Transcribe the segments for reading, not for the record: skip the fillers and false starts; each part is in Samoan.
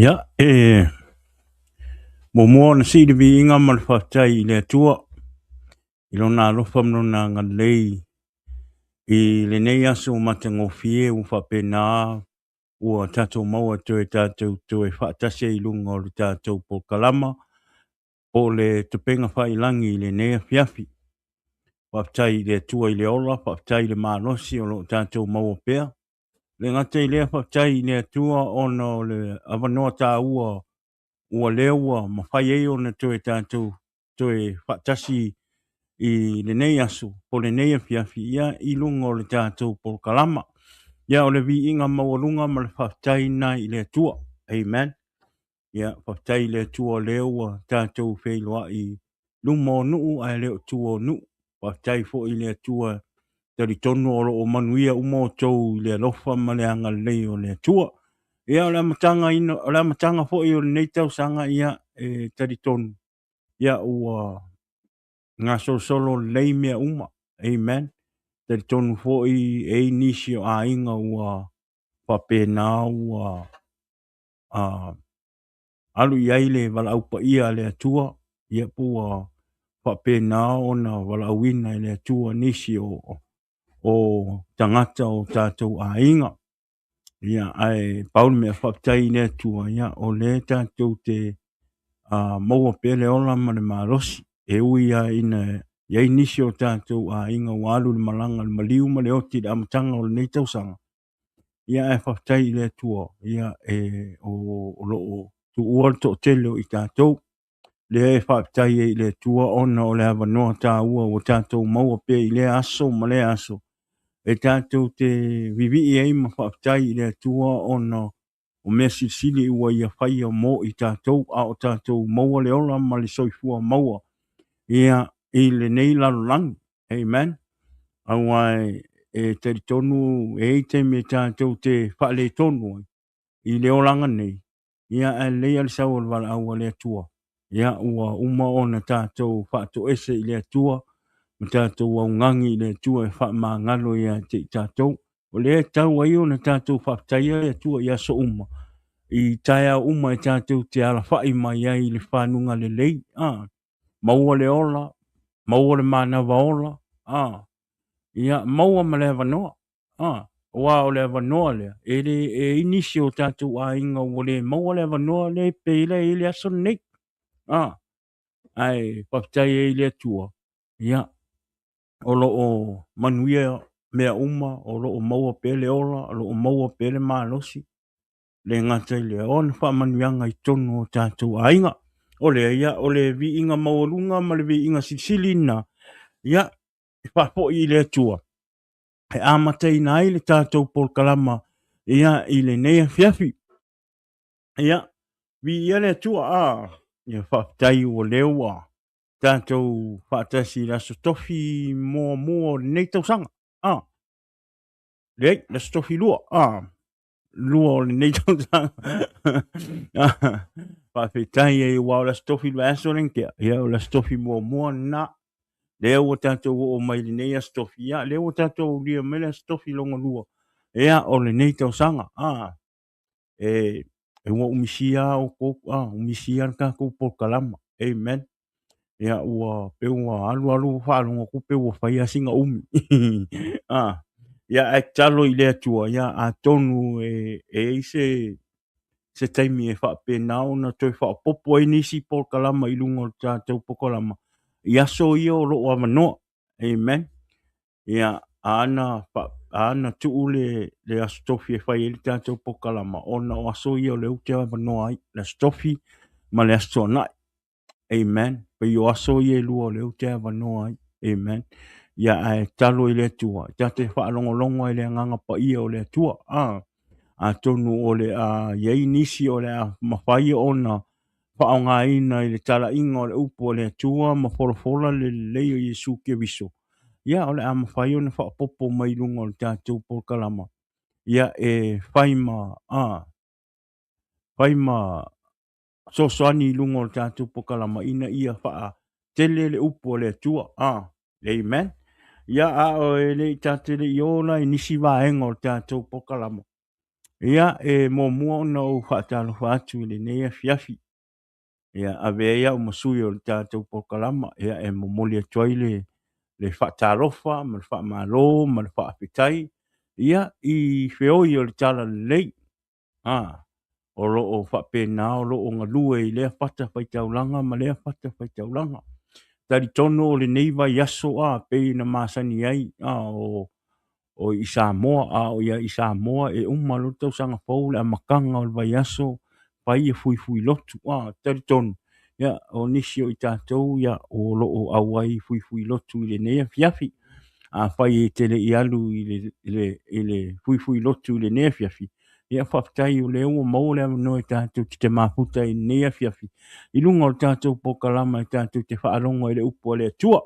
Ia, e muamua ona sii le viiga ma le faafetai i le Atua i Lona alofa ma Lona agalelei i lenei aso matagofie ua faapena ua tatou maua toe tatou toe faatasi ai i luga o le tatou polokalama po o le Topega Faiilagi i lenei afiafi. Faafetai i le Atua i le ola, faafetai i le malosi o lo o tatou maua pea. Le gata i lea, faafetai i le Atua ona o le avanoa taua ua lea ua mafai ai ona toe tatou toe faatasi i lenei aso po o lenei afiafi ia, i luga o le tatou polokalama. Ia, o le viiga maualuga ma le faafetai lena i le Atua. Amen. Ia, faafetai i le Atua o lea ua tatou feiloai i luma o nuu ae le o tua o nuu. Faafetai foi i le Atua, talitonu o lo o manuia uma outou i le alofa ma le agalelei o le Atua. Ia, o le amataga, ina, o le amataga foi o lenei tausaga, ia, e talitonu, ia, ua gasolosolo lelei mea uma. Amen. Talitonu foi e i ai nisi o aiga ua faapena ua alu i ai le valaau paia a le Atua, ia po ua faapena ona valaauina e le Atua nisi o tagata o tatou aiga. Ia, ae pau le mea faafetai i le Atua, ia, o lea tatou te maua pea le ola ma le malosi. E ui lava ina i ai nisi o tatou aiga ua alu i le malaga i le maliu ma le oti i le amataga o lenei tausaga, Ia ae faafetai i le Atua, ia e o lo o tuua le toatele o i tatou. Lea e faafetai ai i le Atua ona o le avanoa taua ua tatou maua pea i lea aso ma lea aso e tatou te vivii ai ma faafetai i le Atua ona o mea silisili ua ia faia mo i tatou, a o tatou maua le ola ma le soifua maua ia i lenei lalolagi. Amen. Aua e talitonu e i ai taimi e tatou te faaletonu ai i le olaga nei, ia ae lelei lava le sau o le valaau a le Atua, ia ua uma ona tatou faatoese i le Atua ma tatou augani i le Atua e faamagalo ia te i tatou. O lea e tatau ai ona tatou faafetaia le Atua i aso uma, i taeao uma e tatou te alafai mai ai i le fanuga lelei, maua le ola, maua le manava ola, ia maua ma le avanoa, aua o le avanoa lea, e le e i ai nisi o tatou aiga ua le maua le avanoa lea pei la e i ai le aso lenei. Ae faafetai ai i le Atua, ia, o lo o manuia mea uma, o lo o maua pea le ola, o lo o maua pea le malosi, le gata i lea, o ana faamanuiaga i totonu o tatou aiga. O lea, ia, o le viiga maualuga ma le viiga silisili lena, ia, e faafoi i le Atua, e amataina ai le tatou polokalama, ia, i lenei afiafi. Ia, viia le Atua, ia, faafetai ua lea ua tatou faatasi i le aso tofi muamua o lenei tausaga. Leai, le aso tofi lua, lua o lenei tausaga. Faafetai ai aua o le aso tofi le vaiaso lea na tea, ia o le aso tofi muamua lena. Lea ua tatou oo mai i lenei aso tofi, ia lea ua tatou aulia mai le aso tofi lona lua, ia o lenei tausaga. E ua umisia lava outou, umisia le tatou polokalama. Amen. Ia ua pei ua alu alu faalogo atu pei ua fai lava sina umi. Ia ae tatalo i le Atua, ia atonu e i ai se taimi e faapena ona toe faaopoopo ai nisi polokalama i luga o le tatou polokalama i aso ia o lo o avanoa. Amen. Ia, a na tuu le aso tofi e fai ai le tatou polokalama, ona o aso ia o lea ou te avanoa ai, le aso tofi ma le aso Toonai. Amen. Pei o aso ia e lua o lea ou te avanoa ai. Amen. Ia ae tatalo i le Atua, ta te faalogologo ai i le agaga paia o le Atua. Atonu o le a i ai nisi o le a mafai ona faaaogaina i le talaiga o le upu a le Atua ma folafola le lelei o Iesu Keriso. Ia, o le a mafai ona faaopoopo mai i luga o le tatou polokalama. Ia, e fai ma, fai ma fesoasoani i luga o le tatou polokalama ina ia faatele le upu a le Atua. Amen. Ia, a o e le i tatou le i o la i nisi vaega o le tatou polokalama. Ia, e muamua ona ou faatalofa atu i lenei afiafi, ia avea ai au ma sui o le tatou polokalama, ia e momoli atu ai le faatalofa ma le faamalo ma le faafetai, ia i feoi o le Talalelei, o lo o faapena o lo o galue i lea fatafaitaulaga ma lea fatafaitaulaga. Talitonu o lenei vaiaso a pei ona masani ai o i Samoa, a o ia i Samoa e uma loa le tausaga fou, le amataga o le vaiaso, fai ia fuifui lotu. Talitonu, ia, o nisi o i tatou, ia, o lo o auai i fuifui lotu i lenei afiafi. Afai e te le i alu i le fuifui lotu i lenei afiafi, ia faafetai o lea ua maua le avanoa e tatou te mafuta i lenei afiafi i luga o le tatou polokalama e tatou te faalogo i le upu a le Atua.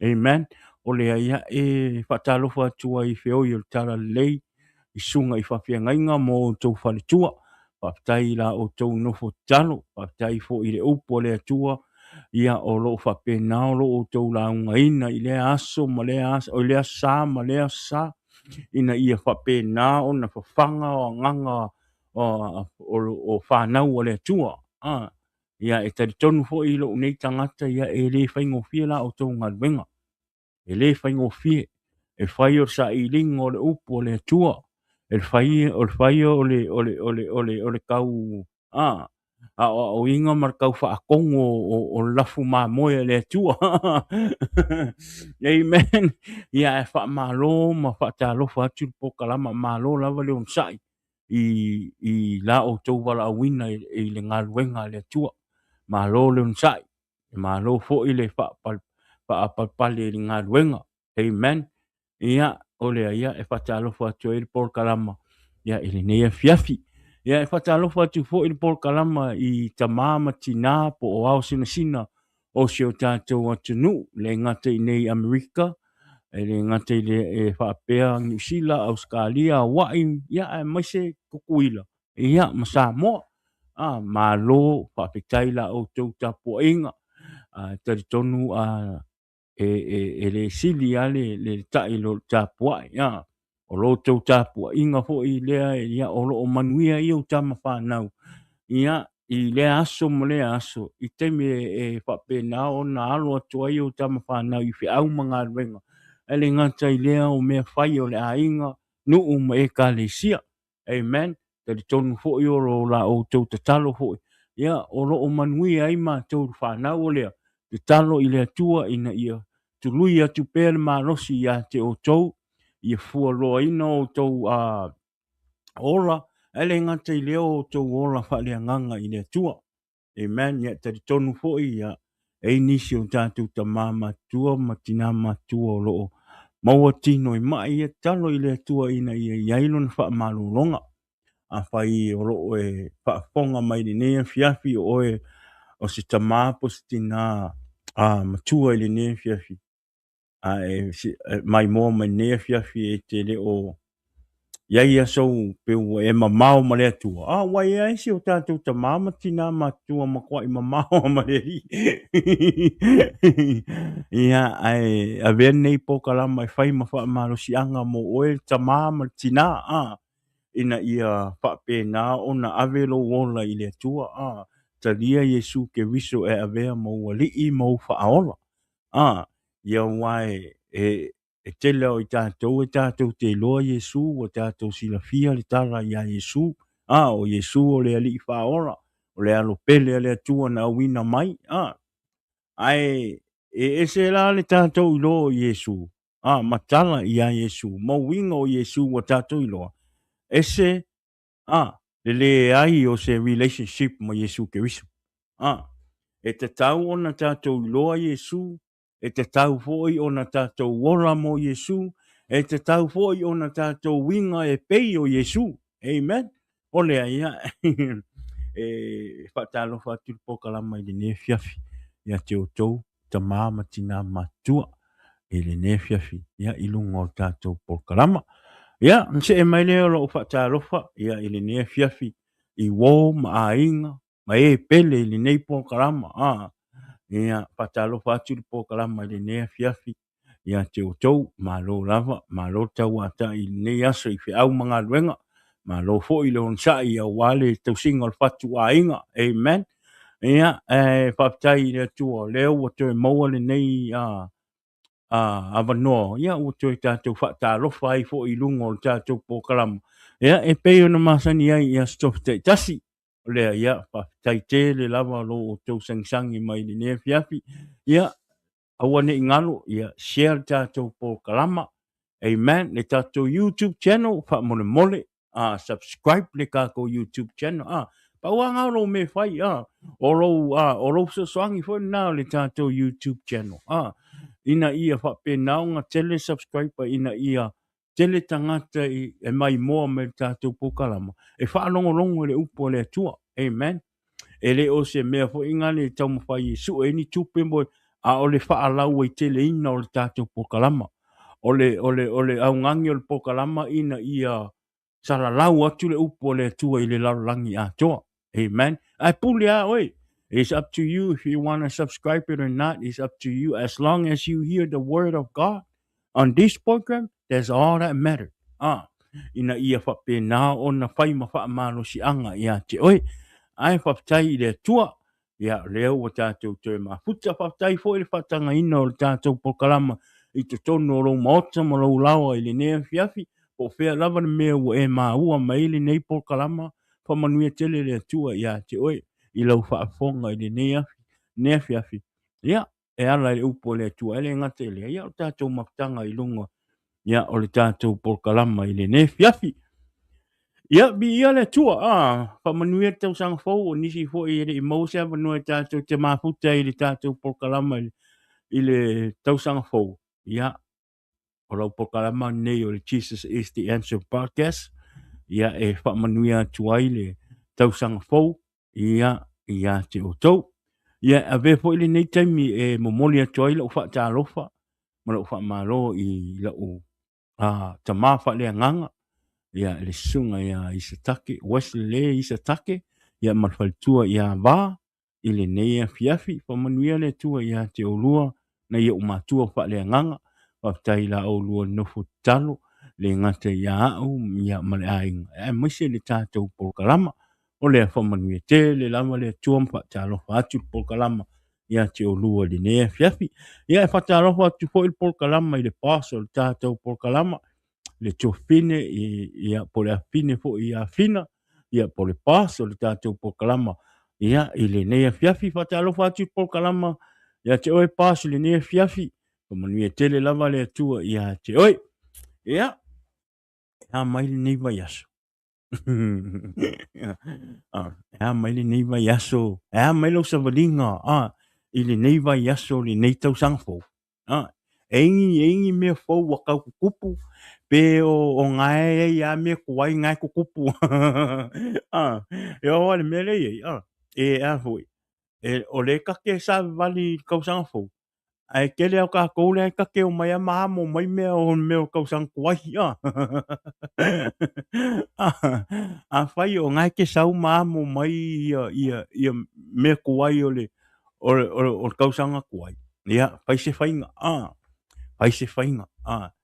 Amen. O lea ia e faatalofa atu ai i feoi o le Talalelei, i susuga i faafeagaiga ma outou faletua. Faafetai i la outou nofo tatalo, faafetai foi i le upu a le Atua, ia o lo o faapena o lo o outou laugaina i lea aso ma lea aso, o lea aso sa ma lea aso sa, ina ia faapena ona fafaga o agaga o fanau a le Atua. Ia e talitonu foi lou nei tagata, ia e le faigofie la outou galuega. E le faigofie. E fai o le sailiga o le upu a le Atua. E fai o le fai o le o le o le o le o le tau aoaoina ma le tau faatonu o le lafu mamoe a le Atua. Amen. Ia ae faamalo ma faatalofa atu le polokalama, malo lava le onosai i la outou valaauina i le galuega a le Atua. Malo le onosai, malo foi le faapalepale i le galuega. Amen. Ia, o lea ia e faatalofa atu ai le polokalama ia i lenei afiafi. Ia e faatalofa atu foi le polokalama i tama ma tina po o ao sinasina o si o tatou atunuu, le gata i nei Amerika, e le gata i le e faapea Niu Sila, Ausetalia, Hawaii, ia aemaise Tutuila, ia ma Samoa. Malo faafetai la outou tapuaiga. Talitonu e le sili lava le ta'i i lo le tapuai. O lo outou tapuaiga foi lea, ia, o lo o manuia ai ou tama fanau, ia, i lea aso ma lea aso, i taimi e faapena ona alo atu ai ou tama fanau i feau ma galuega, ae le gata i lea o mea fai o le aiga, nuu ma ekalesia. Amen. Talitonu foi o lo la outou tatalo foi, ia, o lo o manuia ai matou fanau o lea, tatalo i le Atua ina ia tului atu pea le malosi ia te outou, ia fualoaina outou ola, ae le gata i lea o outou ola faaleagaga i le Atua. Amen. Ia talitonu foi, ia, e i ai nisi o tatou tama matutua ma tina matutua o lo o maua tino i mai, ia tatalo i le Atua ina ia i ai lona faamalologa. Afai o lo o e faafofoga mai lenei afiafi, o oe o se tama po o se tina matua i lenei afiafi, a e maimoa mai lenei afiafi e te le o iai aso pe ua e mamao ma le Atua, ua i ai si o tatou tama ma tina matutua matuai mamao ma le Alii. Ia, ae avea lenei polokalama e fai ma faamalosiaga mo oe le tama ma le tina, ina ia faapena ona ave lou ola i le Atua, talia Iesu Keriso e avea ma ou Alii ma ou Faaola. Ia ua e tele o i tatou e tatou te iloa Iesu, ua tatou silafia le tala ia Iesu. O Iesu o le Alii Faaola, o le alo pele a le Atua na auina mai. Ae e ese la le tatou iloa o Iesu, ma tala ia Iesu, ma uiga o Iesu ua tatou iloa, ese le leai o se relationship ma Iesu Keriso. E tatau ona tatou iloa Iesu, e tatau foi ona tatou ola mo Iesu, e tatau foi ona tatou uiga e pei o Iesu. Amen. O lea ia e faatalofa atu le polokalama i lenei afiafi ia te outou tama ma tina matutua i lenei afiafi ia i luga o le tatou polokalama. Ia, na see mai lea o lou faatalofa ia i lenei afiafi i uo ma aiga ma e pele i lenei polokalama. Ia, faatalofa atu le polokalama i lenei afiafi ia te outou, malo lava, malo tauatai i lenei aso i feau ma galuega. Malo foi le onosai aua le tausiga o le fatu aiga. Amen. Ia, e faafetai i le Atua o lea ua toe maua lenei avanoa, ia ua toe tatou faatalofa ai foi i luga o le tatou polokalama. Ia, e pei ona masani ai i Aso Tofi taitasi. O lea, ia, faafetai tele lava lo outou sagisagi mai i lenei afiafi. Ia, aua ne i galo, ia, share le tatou polokalama. Amen. Le tatou YouTube channel, faamolemole, subscribe le tatou YouTube channel. Pau lava lena o lou mea e fai, o lou, o lou fesoasoani foi lena o le tatou YouTube channel. Ina ia faapena ona tele subscriber, ina ia tele tagata e maimoa mai le tatou polokalama, e faalogologo i le upu a le Atua. Amen. E le o se mea foi lena e taumafai e sue ai ni tupe mo, a o le faalauaiteleina o le tatou polokalama. O le augani o le polokalama ina ia salalau atu le upu a le Atua i le lalolagi atoa. Amen. Ae pule lava oe. It's up to you if you want to subscribe it or not. It's up to you. As long as you hear the word of God on this program, that's all that matters. Ina ia faapena ona fai ma faamalosiaga ia te oe. Ae faafetai i le Atua. Ia, o lea ua tatou toe mafuta. Faafetai foi le faatagaina o le tatou polokalama i totonu o lou maota ma lou laoa i lenei afiafi. Po o fea lava le mea ua e maua mai ai lenei polokalama, faamanuia tele le Atua ia te oe i lau faafofoga i lenei afi, lenei afiafi. Ia, e ala i le upu a le Atua, e le gata i lea, ia o le tatou mafutaga i luga, ia, o le tatou polokalama i lenei afiafi. Ia, viia le Atua, faamanuia le tausaga fou, o nisi foi e le i maua se avanoa e tatou te mafuta i le tatou polokalama i le tausaga fou. Ia, o lau polokalama lenei o le Jesus is the Answer Podcast, ia, e faamanuia atu ai le tausaga fou, ia, ia te outou. Ia, e avea foi lenei taimi e momoli atu ai lau faatalofa ma lau faamalo i lau tama faaleagaga, ia, le susuga ia Isatake, Wesley Le Isatake, ia, ma le faletua ia Va, i lenei afiafi. Faamanuia le Atua ia te oulua nai ou matua faaleagaga. Faafetai i la oulua nofo tatalo, le gata ia au ia ma le aiga, aemaise le tatou polokalama. O lea faamanuia tele lava le Atua ma faatalofa atu le polokalama ia te oulua i lenei afiafi. Ia e faatalofa atu foi le polokalama i le boss o le tatou polokalama, le tuafafine ia po o le afafine foi ia Fina, ia po o le boss o le tatou polokalama ia i lenei afiafi. Faatalofa atu i le polokalama ia te oe boss i lenei afiafi. Faamanuia tele lava le Atua ia te oe. Ia, e a mai lenei vaiaso? E a mai lenei vaiaso? E a mai lau savaliga i lenei vaiaso, lenei tausaga fou? E i ni mea fou ua tau tutupu pe o gae e ai a mea tuai gae tutupu. E oo lava i le mea lea e i ai, e a foi, o lea ta te savavali i le tausaga fou, ae tele lava o tatou lea ta te omai lava ma amo mai mea o mea o tausaga tuai. Afai o na e te sau ma amo mai ia mea tuai o le tausaga tuai, ia, fai se faiga, fai se faiga,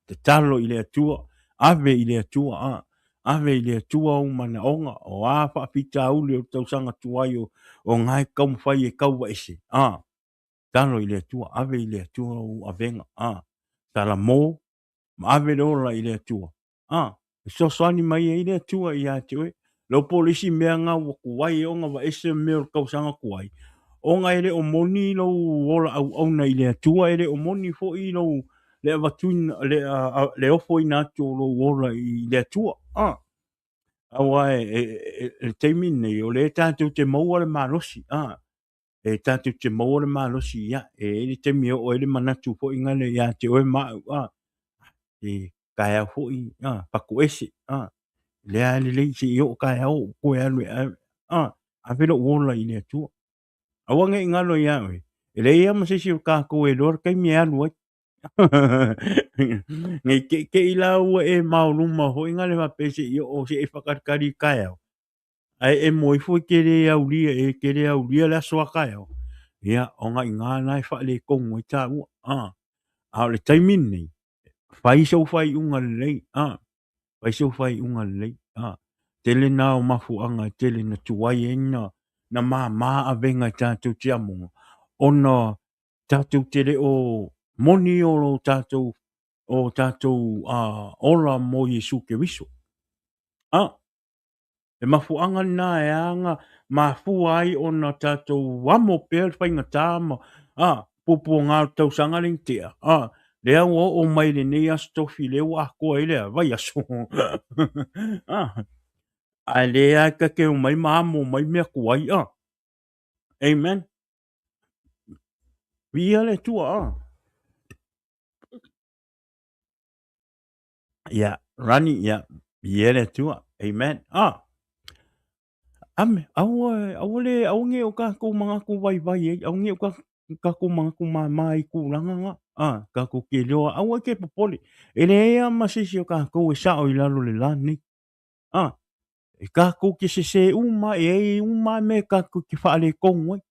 tatalo i le Atua, ave i le Atua, ave i le Atua ou manaoga, o a faafitauli o le tausaga tuai o na e taumafai e tauvaese, tatalo i le Atua, ave i le Atua ou avega, salamo ma ave le ola i le Atua, e fesoasoani mai ai le Atua ia te oe. Leo po o le isi mea na ua tuai ai ona vaese mea o le tausaga tuai, ona e le o moni lou ola auauna i le Atua, e le o moni foi lou le avatuina, le ofoina atu o lou ola i le Atua. Aua e le taimi lenei, o lea tatou te maua le malosi, e tatou te maua le malosi, ia, e i ai le taimi e oo ai le manatu foi gale ia te oe ma au, e taeao foi, patuese, lea lava lelei se i oo taeao ou toe alu e ave lou ola i le Atua. Aua ne i galo ia oe, e leai lava ma se isi o tatou e iloa le taimi e alu ai. Ne i te i te i la ua e maoluma foi gale faapea se i oo se i e faatalitali i taeao, ae e moe ifo e te le aulia, e te le aulia le aso a taeao, ia, ona i ina la e faaletonu ai taua. A o le taimi lenei, fai sou faaiuga lelei, fai sou faaiuga lelei. Tele na o mafuaaga e tele na tuai ai na na māmā avega i tatou te amoga, ona tatou te le o moni o lo tatou o tatou ola mo Iesu Keriso. A, le mafuaaga lena e aga mafua ai ona tatou amo pea le faigata ma a, puapuaga o le tausaga lea na tea, a, lea ua oo mai lenei aso tofi lea ua atoa ai le vaiaso. A, ae lea lava ta te omai ma amo mai mea tuai, a. Amen. Viia le Atua, a. Ia, Rani, ia, viia le Atua. Amen. A. Ame, aua, aua le, aua ne o tatou manatu vaivai ai, aua ne o tatou manatu māmā i tulaga na. A, tatou te iloa, aua e te popole. E leai lava ma se isi o tatou e sao i lalo o le la lenei. A, e tatou te sesē uma, e i ai uma lava mea tatou te faaletonu ai.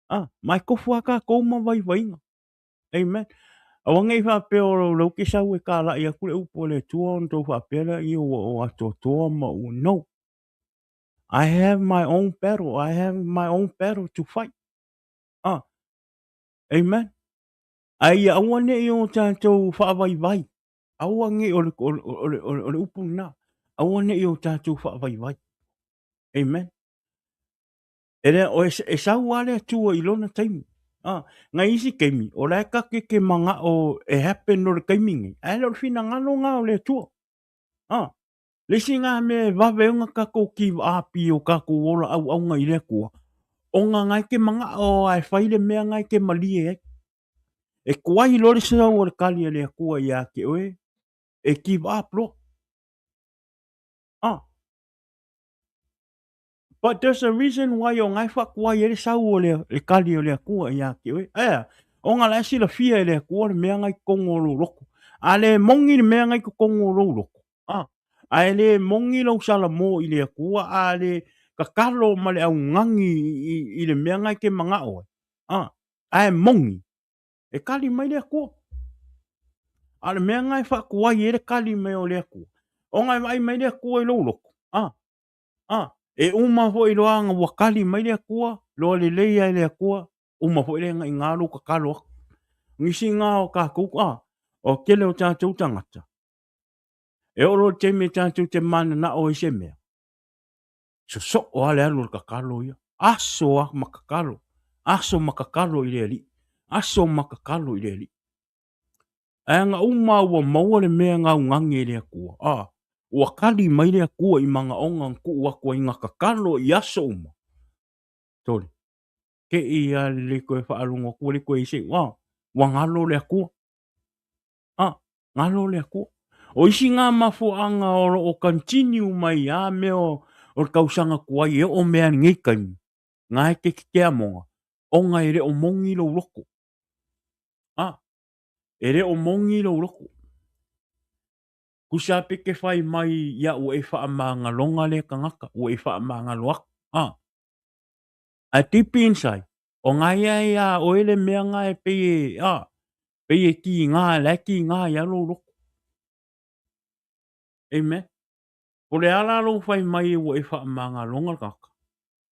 A, ma e tofu lava tatou ma vaivaiga. Amen. Aua ne i faapea o lea ou te sau e talai atu le upu a le Atua ona outou faapea lea, ia ua o atoatoa ma ua. No. I have my own battle. I have my own battle to fight. Ah. Amen. Ae ia aua ne i o tatou faavaivai. Aua ne i o le, o le, o le, o le upu lena. Aua ne i o tatou faavaivai. Amen. E le, o e, e sau lava le Atua i lona taimi. Ah, ngai isi taimi, o la e kake ke mangao e happen o le taimi nei. Ae le o le finagalo ngā o le Atua. Ah, le isi ngā mea e vave ona tatou give up i o tatou ola auauna i le Atua, ona ngai ke mangao a e fai le mea ngai ke malie ai. E tuai loa le sau o le kali a le Atua ia te oe, e give up loa. Ah, But there's a reason why o ngae whakuai e le sau o le, le kali o le Atua ia te oe. Aea, o ngā la e silafia e le Atua le mea ngai totonu o lou loto. A le mongi le mea ngai totonu o lou loto. A, a e le mongi lou salamo i le Atua, a le tatalo ma le augani i, i le mea ngai ke mangao ai. A, a e mongi, e kali mai le Atua. A o le mea ngai whakuai e le kali mai o le Atua. O ngai vaai mai le Atua i lou loto. A, A, e uma foi loa aga ua kali mai le Atua, loa lelei ai le Atua, uma foi lea iga lou tatalo atu. Nisi ngā o kākou, a, o tele o tātou tagata, e oo loa i le taimi e tātou te mananao ai se mea, sosoo lava le alu o le tatalo ia, aso lava ma tatalo, aso ma tatalo i le Alii, aso ma tatalo i le Alii. Ae aga uma ua maua le mea gaugage e le Atua, a, ua kali mai le Atua i manaoga na tuu atu ai na tatalo i aso uma. Tole. Te i a le toe faalogo atu, ua le toe i se, a, ua galo le Atua. A, galo le Atua. O isi ngā mafuaaga o lo o continue mai a mea o, o le tausaga tuai e oo mea nei taimi, ngā e te te amoga, ona e le o mongi lou loto. A, E le o mongi lou loto. Tusa pe te whai mai ia ua e whaamangaloga lea tagata, ua e whaamangalo aku. A. Ae deep inside, o ngā ia e a oe le mea ngā e pei e, a, pei e ki ngā, la e ki ngā ia lou loto. Amen. Po le ala lou whai mai e ua e whaamangaloga le tagata.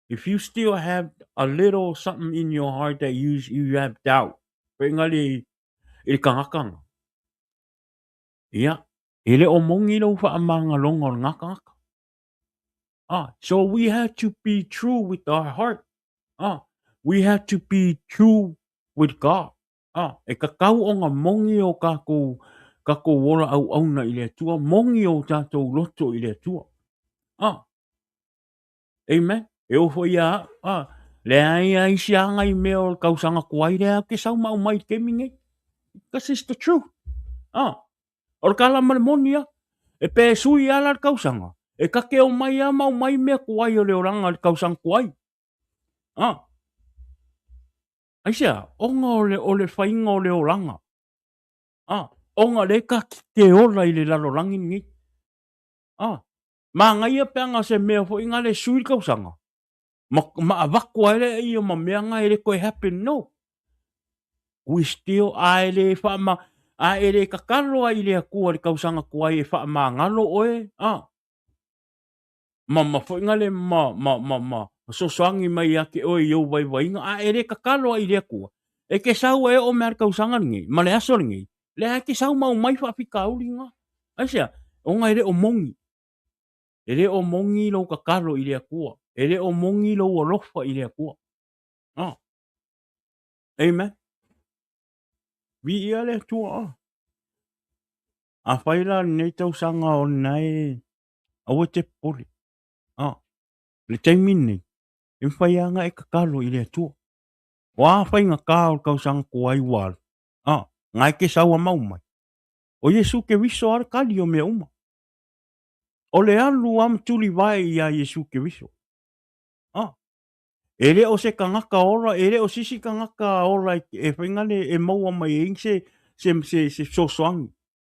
If you still have a little something in your heart that you, you have doubt, engari i le tagata nga. Ia, e le o mongi lou whaamangaloga o le ngā tagata. Ah, so we have to be true with our heart. Ah, we have to be true with God. Ah, e kakau o ngā mongi o kākou, kākou ola auauna i le Atua, mongi o tātou loto i le Atua. Ah, Amen. E oo foi ia au, a, leai a isi aga i mea o le tausaga tuai lea au ke sau ma aumai i le taimi nei. Because it's the truth. A, o le tala ma le moni a, e pe sui ala le tausaga, e take omai a ma aumai mea tuai o le olaga i le tausaga tuai. A, aisea, ona o le, o le faiga o le olaga. A, ona le ka te ola i le lalolagi lenei. A, Manaia pe ana se mea foi nga le sui le tausaga ma, ma avatu ai le ia ma mea nga e le toe happen no. We still a e le whaama a e le kakalo ai i le Atua le tausaga tuai e whaamangalo oe a. Ma ma foi ngale ma ma ma ma fesoasoani mai ia te oe i ou vaivaiga, a e le tatalo ai i le Atua, e te sau e oo mai lava i le tausaga lenei ma le aso lenei, lea e te sau ma aumai faafitauli na. Aisea? Ona e le o moni. E le o moni lou tatalo i le Atua. E le o moni lou alofa i le Atua. Oh. Amen. Viia le Atua. Oh. Afai la lenei tausaga o lena e aua e te popole. Ah. Le taimi lenei, e mafai lava ona e tatalo i le Atua. O a faigata o le tausaga tuai ua alu, ah, na e te sau a mau mai. O Iesu Keriso lava le tali o mea uma. O le alu lava ma tulivae iā Iesu Keriso. Ah. E le o se tagata ola, e le o se isi tagata ola e faigale e maua mai ai se se se se fesoasoani.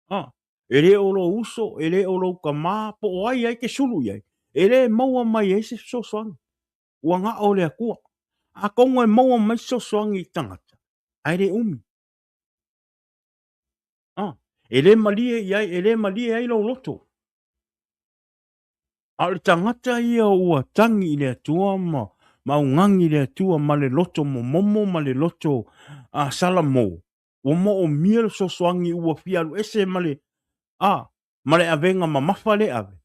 Ah. E le o lou uso, e le o lou tama, po o ai ai te sulu i ai, e le maua mai ai se fesoasoani. Ua na o le Atua. Atonu e maua mai se fesoasoani i tagata, ae le umi. Ah. E le malie i ai, e le malie ai lou loto. A o le tagata ia ua tagi i le Atua ma ma augani i le Atua ma le loto momomo ma le loto a salamo, ua moomia le fesoasoani ua fia alu ese ma le a ma le avega mamafa le ave.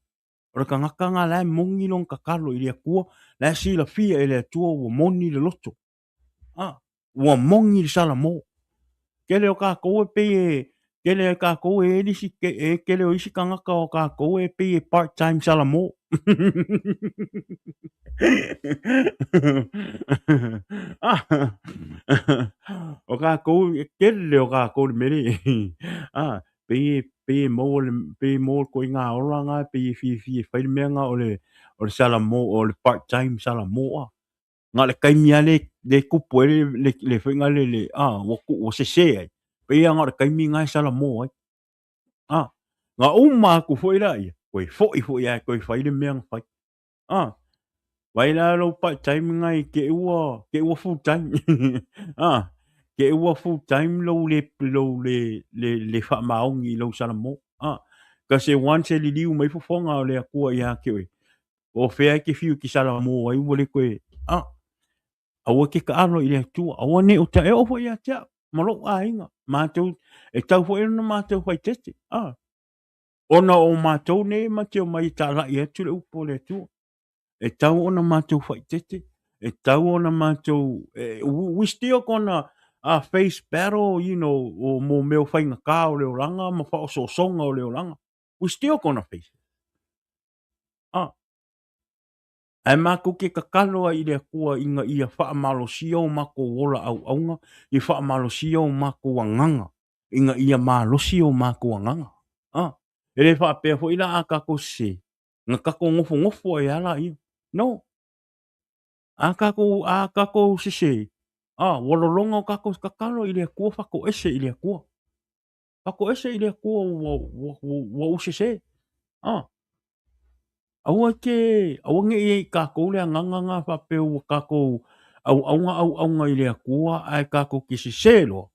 O le tagata na la e moni lona tatalo i le Atua, la e silafia e le Atua ua moni le loto. A, ua moni le salamo. Tele o kākou e pei e, tele o kākou e nisi, e tele o isi tagata o kākou e pei e part time salamo. O kākou, e tele o kākou le mele. A, pei e, pei e maua le, pei e maua le koiga ola na, pei e fiafia e fai le mea na o le, o le salamo, o le part time salamo. A. Na o le taimi lava le, le tupu ai le, le, le faiga le, le, a, ua, ua sese ai. Pei lava na o le taimi na e salamo ai. A, na uma atu foi laia, toe foi foi lava e toe fai le mea na fai. A, vai la lou part time na i te ua, te ua full time. A, te ua full time lou le, lou le, le, le faamaoni i lou salamo. A, kasi once e liliu mai fofoga o le Atua ia te oe, O fea e te fiu ki salamo ai ua le koe, a, aua ke kaalo i le Atua, aua ne o ta e oo foi ia te au, ma lou aiga, mātou, e tau foi ona mātou whaitete, a, ona o mātou nei ma te o mai e tālai atu le upu o le Atua. E tau ona mātou whaitete, e tau ona mātou, e, we still gonna face battle, you know, o mō mea o whaingakā o le oranga, ma whaosoosonga o le oranga. We still gonna face it. A. Ae matou te tatalo ai i le Atua ina ia faamalosia o matou ola auauna, ia faamalosia o matou agaga, ina ia malosi o matou agaga. A. E le faapea foi la a tatou sese, na tatou nofonofo ai lava laia. No. A tatou, a tatou sese, a, ua lolona o tatou tatalo i le Atua, fatoese i le Atua. Fatoese i le Atua ua, ua, ua, ua ou sese. A. Aua te, aua ne i ai i kākou le agaga na faapea ua kākou auauna auauna i le Atua ae kākou te sesē loa.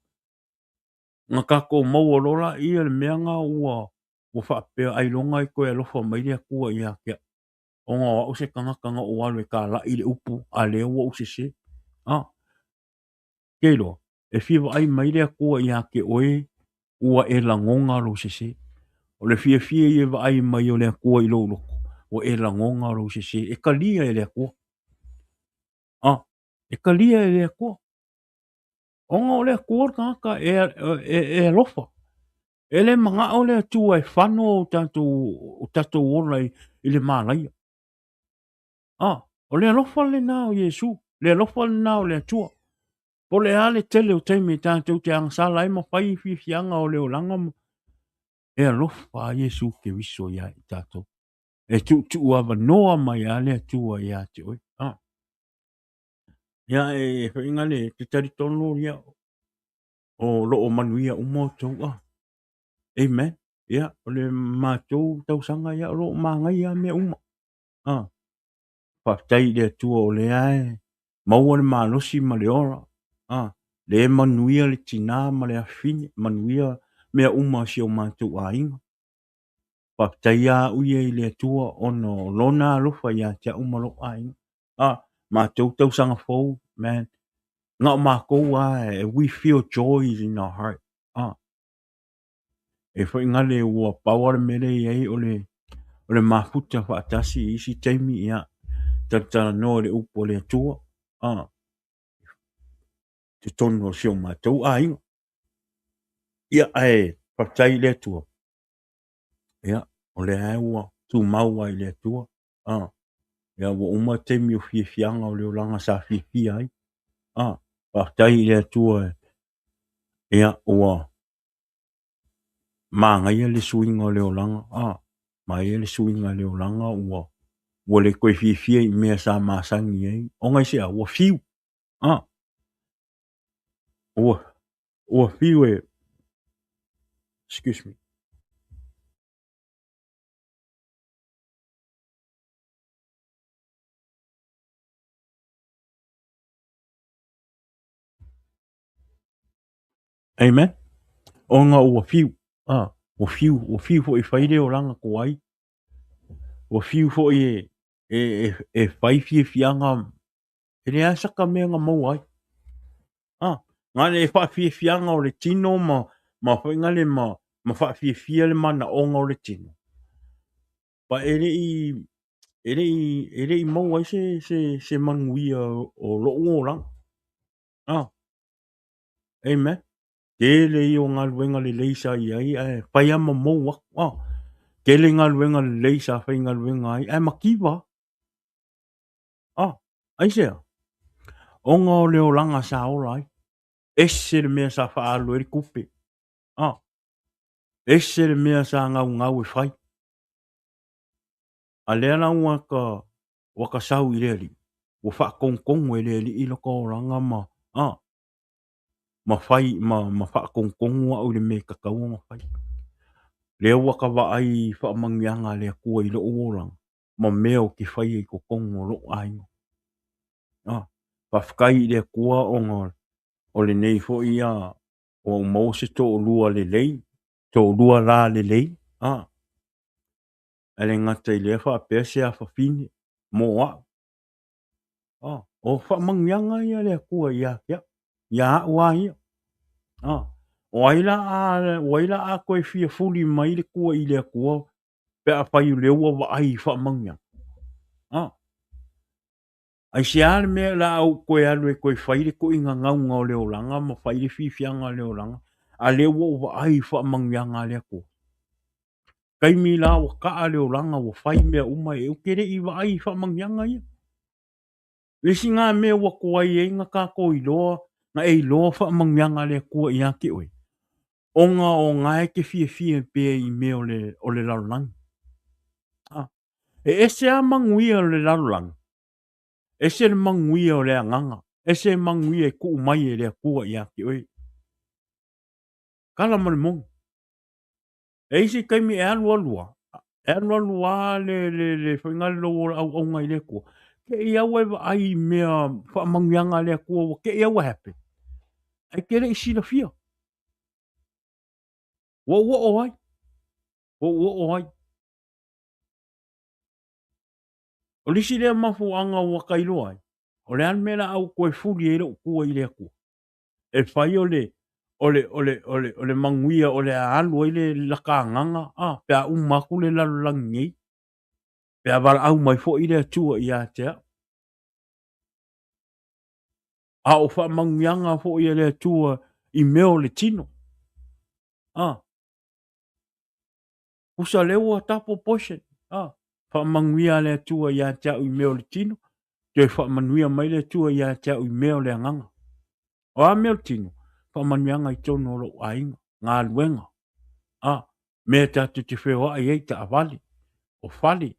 Na kākou maua loa laia le mea na ua, ua faapea ailoga e toe alofa mai le Atua ia te au. Ona o au se tagata na ou alu e kālaʻi le upu a lea ua ou sesē. A. Ke iloa, e fia vaai mai le Atua iā te oe ua e lagona lou sesē. O le fiafia ia e vaai mai o le Atua i lou loto, ua e lagona lou sesē. E talia e le Atua. A, e talia e le Atua. Ona o le Atua le tagata e, e, e alofa. E le manao le Atua e fano o tatou, o tatou ola i, i le mālaia. A, o le alofa lena o Iesu, le alofa lena o le Atua. Po o le a le tele o taimi e tatou te agasala ai ma fai fiafiaga o le olaga ma e alofa a Iesu Keriso iā i tatou. E tuutuu avanoa mai a le Atua iā te oe. A. Ia e whainga le te talitonu ia o loo manuia uma outou a. Amen. Ia o le matou tausaga ia o loo manaia mea uma. A. Faafetai i le Atua o lea e maua le malosi ma le ola, a, lea e manuia le tinā ma le afafine, manuia mea uma a si o matou aiga. Faafetai lava au ia i le Atua ona o Lona alofa ia te au ma lou aiga. Ah, matou tausaga fou, man, na o matou lava, we feel joy in our heart. Ah, e foi gale ua pau lava le mea lea e i ai o le, o le mafuta faatasi i isi taimi, ia, talatalanoa i le upu a le Atua, ah, totonu o si o matou aiga. Ia, ae faafetai i le Atua, ia, o lea ua tumau lava i le Atua. Ah, ia, ua uma taimi o fiafiaga o le olaga sa fiafia ai. Ah, faafetai i le Atua, ia, ua manaia le suiga o le olaga. Ah, manaia le suiga o le olaga ua ua le toe fiafia i mea sa masani ai. Ona i se a? Ua fiu. Ah, ua fiu e, excuse me. Amen. Ona ua fiu. Ah, ua fiu, ua fiu foi e fai le olaga tuai. Ua fiu foi e fai fiafiaga. E leai saka mea na maua ai. Ah, na le faafiafiaga o le tino ma foi na le ma faafiafia le manaoga o le tino. Pa e le i maua ai se manuia o lou olaga. Ah, amen. Tele ia o galuega lelei sa i ai, ae fai lava ma mou aku. Ah, tele galuega lelei sa faigaluega ai, ae mativa. Ah, aisea? Ona o le olaga sa ola ai. Ese le mea sa faaalu ai le tupe. Ah, ese le mea sa gaugau e fai. A lea la ua ka sau i le Alii, ua faatonutonu e le Alii lota olaga ma, ah, ma fai ma faatonutonu au i le mea e tatau ona fai. Lea ua ka vaai i faamanuiaga a le Atua i lou olaga ma mea ou te faia i totonu o lou aiga. Ah, faafetai i le Atua ona o lenei foi ia ua ou maua se toalua lelei, toalua la lelei. Ah, ae le gata i lea faapea se afafine mo au. Ah, o faamanuiaga ia a le Atua ia te au, ia au lava ia. Ah, o ai la a toe fia fuli mai le tua i le Atua pe afai o lea ua vaai i faamanuiaga. Ah, aisea le mea la ou toe alu e toe fai le tuiga gauga o le olaga ma fai le fiafiaga o le olaga, a lea ua ou vaai i faamanuiaga a le Atua. Taimi la ua taa le olaga ua fai mea uma e ou te le i vaai i faamanuiaga ia. Le isi ngā mea ua tuai ai na tātou iloa, na e iloa faamanuiaga a le Atua ia te oe. Ona o ngā e te fiafia pea i mea o le lalolagi. Ah, e ese a manuia o le lalolagi, ese le manuia o le agaga, ese manuia e tuu mai e le Atua ia te oe. Kala ma le moni. E isi taimi e alu alua, e alu alua le whainga le lou o au aunga i le Atua. Ke i au e vaai mea faamanuiaga a le Atua, ua ke i au e happen. Ai ke le i silafia. Ua ua o ai. Ua ua o ai. O lisi lea mafuaaga ua kailoa ai. O le a le mea la au toe fuli ai lou tua i le Atua. E fai o le manuia o le a alu ai le laka agaga, ah, pe a uma atu le lalolagi nei. Pe a valaau mai foi le Atua ia te au. A o faamanuiaga foi e le Atua i mea o le tino. Ah, usa lea ua double portion. Ah, faamanuia le Atua ia te au i mea o le tino, toe faamanuia mai le Atua ia te au i mea o le agaga. O a mea o le tino, faamanuiaga i totonu o lou aiga, galuega. Ah, mea tatou te feoai ai taavale, o fale.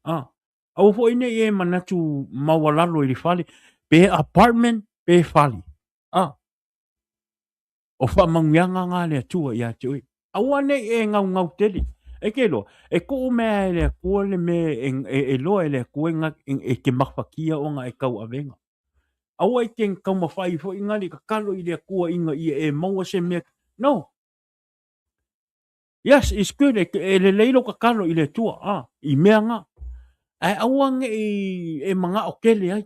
Ah, aua foi nei e manatu maualalo i le fale, pe apartment, pe fale. Ah, o faamanuiaga ngā le Atua ia te oe. Aua nei e ngaungau tele. E ke loa, e tuu mea e le Atua le mea e loa e le Atua e te mafatia ona e tauavega. Aua e te taumafai foi ngā le kakalo i le Atua inga ia e maua se mea. No. Yes, it's good, e, e lelei lou tatalo i le Atua, a, i mea na. Ae aua ne i e manao tele ai.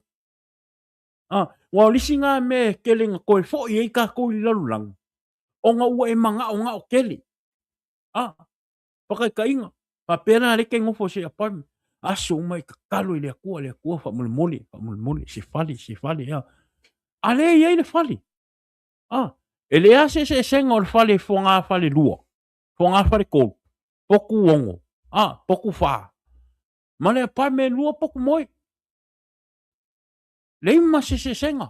A, ua o le isi na mea e tele na toe foi ai tatou i le lalolagi, ona ua e manaonao tele. A, faataitaiga, faapea la lea e te nofo i se apartment, aso uma e tatalo i le Atua, le Atua faamolemole, faamolemole, se fale, se fale, a. A lea e i ai le fale. A, e leai lava se eseesega o le fale fogafale lua, fogafale tolu, potu ono, a, potu fa, ma le apartment e lua potu moe. Leai ma se eseesega.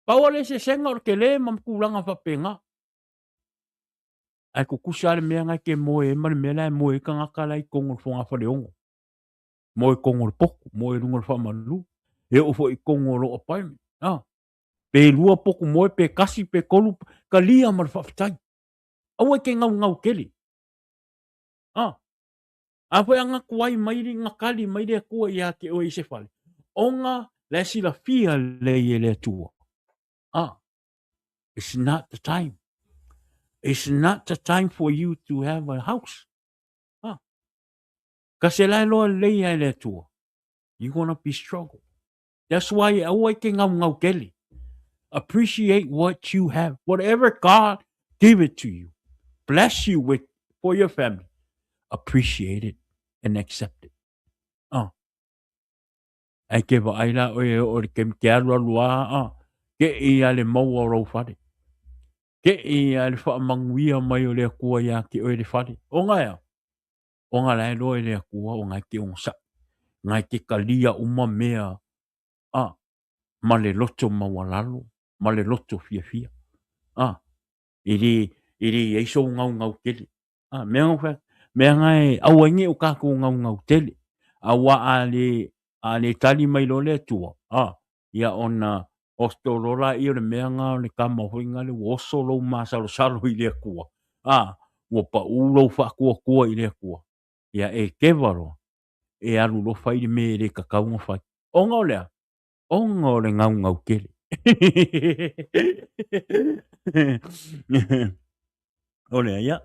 Pau lava le eseesega o le tele ma tulaga faapena. Ae tutusa lava le mea na e te moe ai ma le mea la e moe ai tagata la e i totonu o le fogafale ono. Moe i totonu o le potu, moe i luga o le faamalu, e oo foi i totonu o lou apartment. A, pe lua potu moe, pe tasi, pe tolu, talia ma le faafetai. Aua e te gaugau tele. A, a foi a na tuai mai, na tali mai le Atua ia te oe i se fale, ona la e silafia lelei e le Atua. A, it's not the time. It's not the time for you to have a house. A, kasi la e loa lelei ia e le Atua. You gonna be struggle. That's why e aua i te ngaungau tele. Appreciate what you have. Whatever God give it to you. Bless you with for your family. Appreciate it and accept it. Oh. Ai ke vaai la oe e oo i le taimi ke alualu a, ah, ke i a le maua o lou fale. Ke i a le faamanuia mai o le Atua ia te oe le fale. Ona e a? Ona la e loa e le Atua ona e te onosai. Na e te talia uma mea a ma le loto maualalo, ma le loto fiafia. A, e le, e le i ai sou gaugau tele. A, mea na fai, mea na e aua ai nei o tatou gaugau tele. Aua a le, a le tali mai loa le Atua, a, ia ona oso loa laia o le mea na o le tama foi na le ua oso lou masalosalo i le Atua, a, ua pau lou faatuatua i le Atua, ia e keva loa, e alu loa fai le mea e le tatau ona fai. Ona o le a? Ona o le gaugau tele. O lea, ia,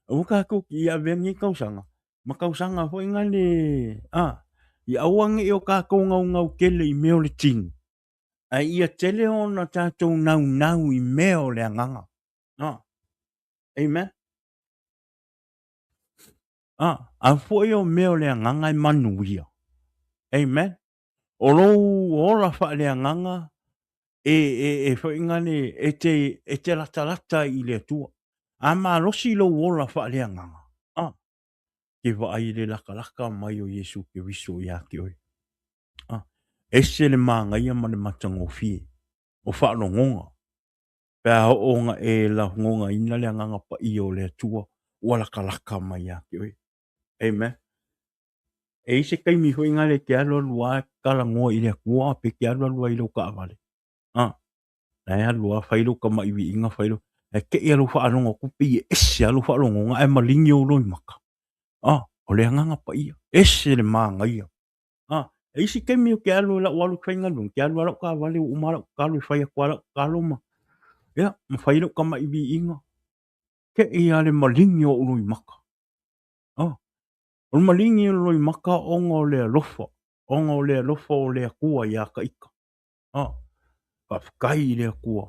aua tatou te i avea nei tausaga, ma tausaga foi na le, a, ia aua ne i o tatou naunau tele i mea o le tino, ae ia tele ona tatou naunau i mea o le agaga. A, amen. A, a foi o mea o le agaga e manuia. Amen. O lou ola faaleagaga e, e, e foi ngale, e te, e te latalata i le Atua. A malosi lou ola faaleagaga, a, ke vaai i le lakalaka mai o Iesu Keriso iā te oe. A, ese le māgaia ma le matagofie o faalogoga, pe a oo ona e lagogaina le Agaga Paia o le Atua ua lakalaka mai iā te oe. Amen. E i ai se taimi foi nale e te alualu lava e talanoa i le Atua pe te alualu ai i lau taavale. A, la e alu lava fai lou tama'i viiga, fai lou, ae te i a lou faalogo atu pei e ese lava lou faalogoga ae maligi ou loimata. A, o le Agaga Paia, ese le manaia. A, e i ai se taimi ou te alu i lau alu i faigaluega, ou te alu lava lau taavale ua uma lau tatalo e fai atu lava lau tatalo ma, ia, ma fai lou tama'i viiga. Te i a le maligi o ou loimata. A, O le maligi o le loimaka ona o le alofa, ona o le alofa o le Atua iā ka ita. A, faafetai i le Atua,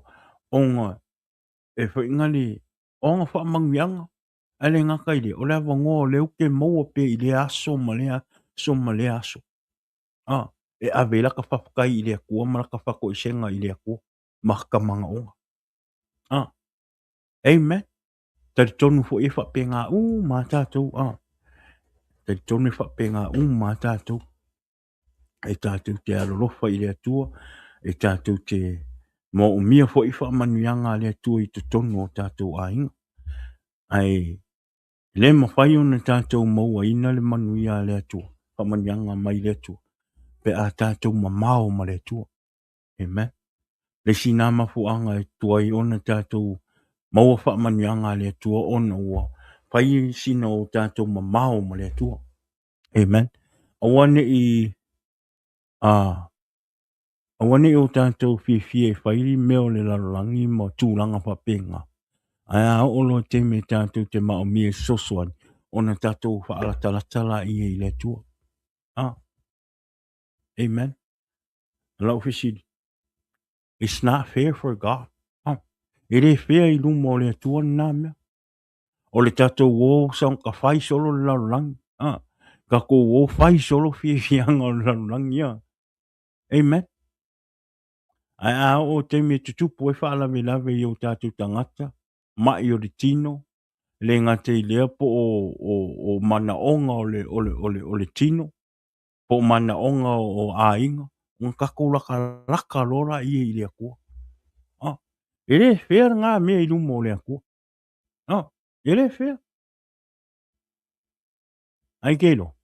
ona e whainga le, ona whaamanuiaga, ae le gata i lea, o le avanoa o lea ou te maua pea i lea aso ma lea aso ma lea aso. A, e ave ai laka faafetai i le Atua ma laka faatoesega i le Atua ma ka manaoga. A, amen. Talitonu foi e faapena uma a tatou, a. Talitonu e faapena uma a tatou. E tatou te alolofa i le Atua, e tatou te moomia foi faamanuiaga a le Atua i totonu o tatou aiga. Ae le mafai ona tatou mauaina le manuia a le Atua, faamanuiaga mai le Atua, pe a tatou mamao ma le Atua. Amen. Le isi nā mafuaaga e tuai ona tatou maua faamanuiaga a le Atua ona ua fai sina o tatou mamao ma le Atua. Amen. Aua ne i a aua ne i o tatou fiafia e fai mea o le lalolagi ma tulaga faapena. Ae a oo loa i le taimi e tatou te maomia i fesoasoani, ona tatou faalatalata laia i le Atua. Ah. Amen. Lau fesili, it's not fair for God. Ah. E le fair i luma o le Atua lena mea. O le tatou o fai solo le lalolagi. Ah. Tatou o fai solo fiafiaga o le lalolagi. Ah. Amen. Ae a oo i taimi e tutupu ai faalavelave i o tatou tagata, mai o le tino, e le gata i lea po o, o, o manaoga o le, o le, o le, o le tino, po o manaoga o aiga, ona tatou latalata loa laia i le Atua. Ah, e le fair lena mea i luma o le Atua. Ah, e le fair. Ai ke iloa,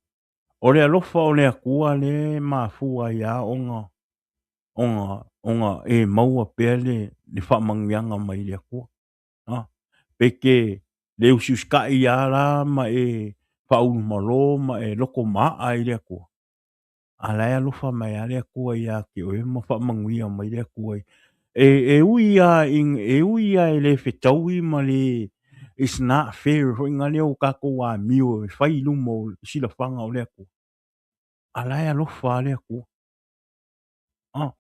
o le alofa o le Atua lea e mafua ai lava ona, ona, ona e maua pea le, le faamanuiaga mai le Atua. Ha? Pe te le usiusitai lava la ma e faaulumalo ma e loto maaa i le Atua, a la e alofa mai lava le Atua ia te oe ma faamanuia mai le Atua. E, e ui lava e ui lava e le fetaui ma le it's not fair foi na lea o tatou amio e fai i luma o silafaga o le Atua. A la e alofa lava le Atua. Ah,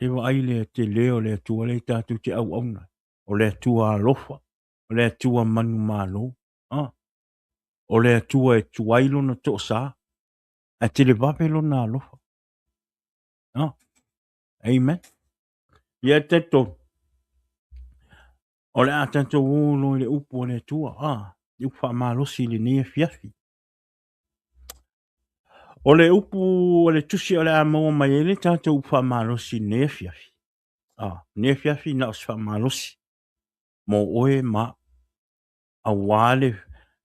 e vaai le tele o le Atua lea tatou te auauna. O le Atua alofa, o le Atua manumalo. Ah, o le Atua e tuai lona toasa, ae televave lona alofa. Ah, amen. Ia e talitonu, o le a tatou o loa i le upu a le Atua, ah, le upu faamalosi i lenei afiafi. O le upu o le tusi o le a maua mai ai le tatou upu faamalosi i lenei afiafi. Ah, lenei afiafi na o se faamalosi mo oe ma aua le,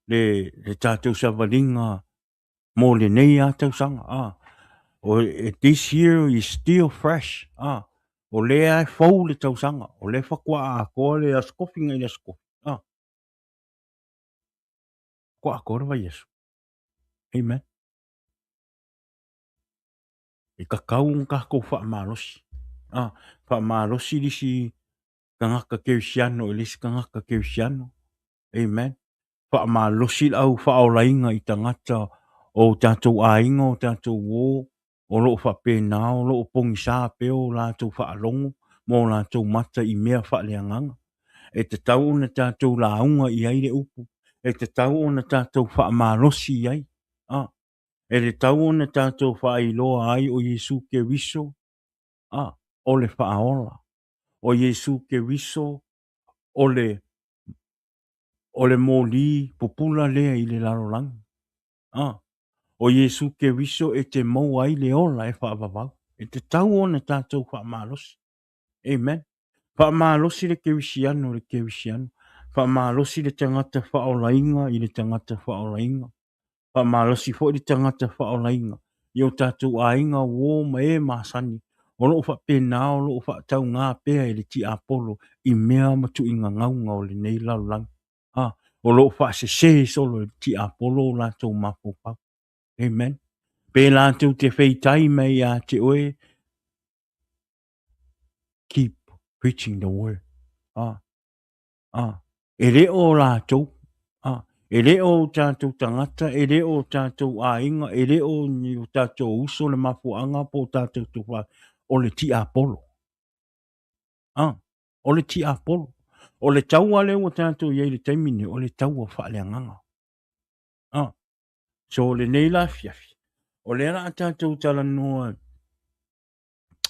le, le tatou savaliga mo lenei a tausaga. Ah, o, this year is still fresh. Ah, o lea e fou le tausaga, o lea faatoa atoa le aso kofi nai le aso kofi. Ah, faatoa atoa le vaiaso. Amen. E tatau ona tatou faamalosi. Ah, faamalosi le isi tagata kerisiano i le isi tagata kerisiano. Amen. Faamalosi le au faaolaina i tagata o tatou aiga, o tatou uo, o lo o faapena, o lo o pogisa pea o latou faalogo ma o latou mata i mea faaleagaga. E tatau ona tatou lauga i ai le upu, e tatau ona tatou faamalosi i ai. Ah, e tatau ona tatou faailoa ai o Iesu Keriso, ah, o le faaola. O Iesu Keriso o le o le moli pupula lea i le lalolagi. Ah, o Iesu Keriso e te maua ai le ola e faavavau. E tatau ona tatou faamalosi. Amen. Faamalosi le kerisiano i le kerisiano. Faamalosi le tagata faaolaina i le tagata faaolaina. Faamalosi foi le tagata faaolaina i o tatou aiga, uo ma e masani o lo o faapena o lo o faatauga pea e le tiapolo i mea ma tuuina gauga o lenei lalolagi. Ah, o lo o faasese solo e le tiapolo o latou mafaufau. Amen. Pe latou te feitai mai ia te oe, keep preaching the word. Ah, ah, e le o latou, ah, e le o tatou tagata, e le o tatou aiga, e le o ni o tatou uso le mafuaaga po o tatou tufa, o le tiapolo. Ah, o le tiapolo. O le taua lea ua tatou i ai i le taimi nei, o le taua faaleagaga. Ah, so lenei la afiafi, o lea la a tatou talanoa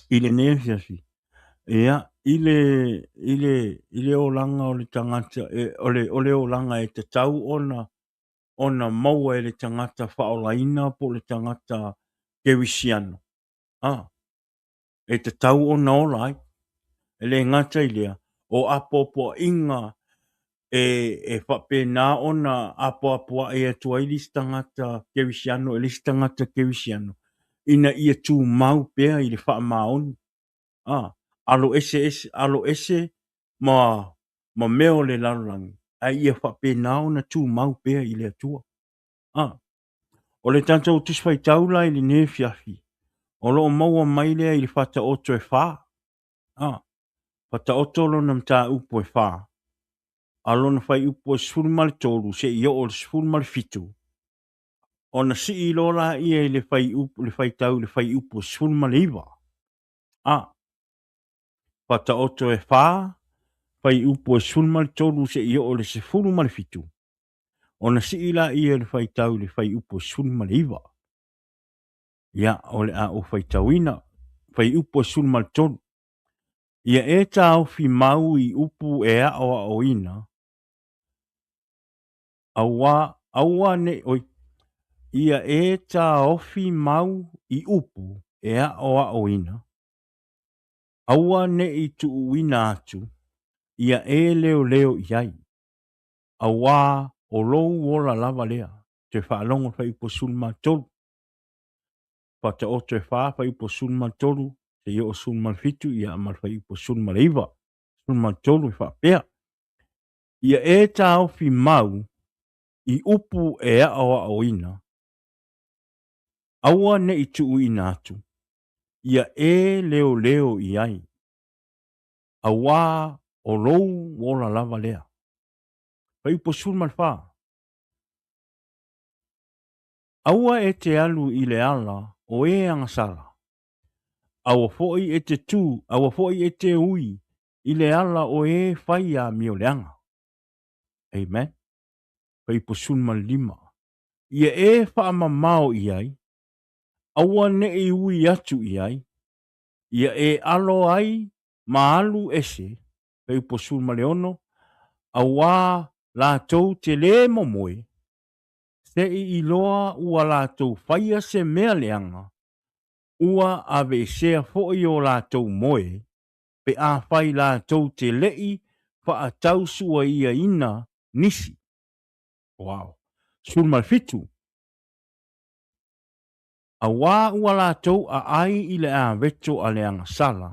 i lenei afiafi, ia, i le, i le, i le olaga o le tagata, e, o le, o le olaga e tatau ona, ona maua e le tagata faaolaina po o le tagata kerisiano. Ah, e tatau ona ola ai. E le gata i lea, o apoapoaiga e, e faapena ona apoapoai atu ai le isi tagata kerisiano i le isi tagata kerisiano, ina ia tumau pea i le faamaoni. A, alo ese ese, alo ese ma, ma mea o le lalolagi, ae ia faapena ona tumau pea i le Atua. A, o le tatou Tusi Faitau la i lenei afiafi, o lo o maua mai lea i le Faataoto e fa. A, Faataoto lona mataupu e fa. a lona fuaiupu e 13 seia oo i le 17, ona sii loa laia i le fuaiupu, le faitau i le fuaiupu e 19. A. Faataoto e 4, fuaiupu e 13 seia oo i le 17, ona sii laia i le faitau i le fuaiupu e 19. Ia, o le a ou faitauina, fuaiupu e 13. Ia e taofi mau i upu e aoaoina, aua, aua ne, oi, ia e taofi mau i upu e aoaoina, aua ne i tuuina atu, ia e leoleo i ai, auā o lou ola lava lea. Toe faalogo le fuaiupu 13. Faataoto e 4, fuaiupu 13, seia oo 17, ia ma le fuaiupu 19. 13 e faapea, Ia e taofi mau i upu e aoaoina, aua ne i tuuina atu, ia e leoleo i ai, auā o lou ola lava lea. Fuaiupu 14. Aua e te alu i le ala o e agasala, aua foi e te tu, aua foi e te ui i le ala o e fai amioleaga. Amen. Fuaiupu 15. Ia e faamamao i ai, aua ne i ui atu i ai, ia e alo ai ma alu ese, fuaiupu 16, auā latou te lē momoe, se i iloa ua latou faia se mea leaga, ua aveesea foi o latou moe, pe afai latou te le i faatausuaiaina nisi. Wow. 17. Auā ua latou aai i le aveto a le agasala,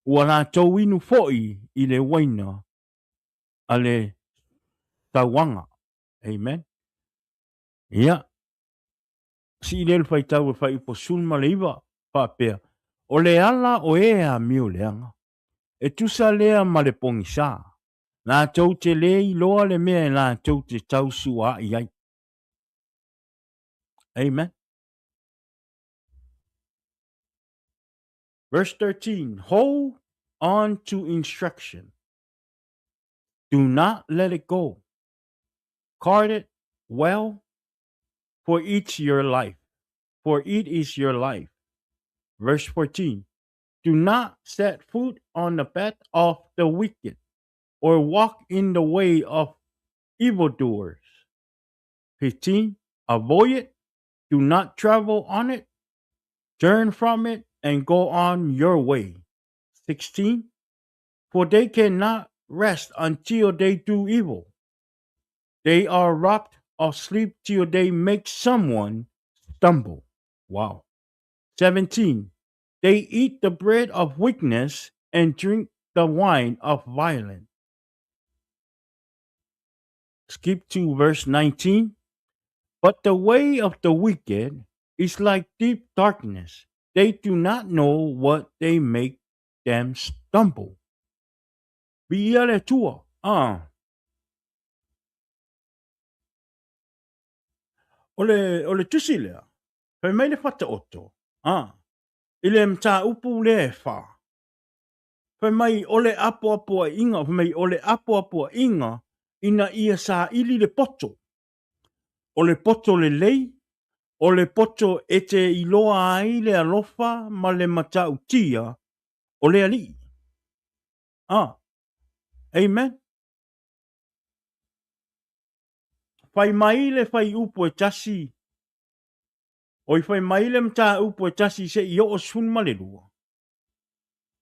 ua latou inu foi i le uaina a le sauaga. Amen. Ia, sii lea le faitau e fuaiupu 19, faapea, O le ala o e amioleaga, e tusa lea ma le pogisa, latou te lē iloa le mea e latou te tausuaa'i ai. Amen. Verse 13, Hold on to instruction. Do not let it go. Guard it well, for it's your life. For it is your life. Verse 14, Do not set foot on the path of the wicked, or walk in the way of evildoers. 15, Avoid it. Do not travel on it. Turn from it and go on your way. 16, For they cannot rest until they do evil. They are robbed of sleep till they make someone stumble. Wow. 17. They eat the bread of weakness and drink the wine of violence. Skip to verse 19. But the way of the wicked is like deep darkness. They do not know what they make them stumble. Viia le Atua. Ah. O le, o le tusi lea, fai mai le Faataoto, ah, i le mataupu lea e fa. Fai mai o le apoapoaiga, fai mai o le apoapoaiga ina ia saili le poto. O le poto lelei, o le poto e te iloa ai le alofa ma le matautia o le Alii. Ah, amen. Fai mai le fuaiupu e tasi, oi fai mai le mataupu e tasi seia oo 12.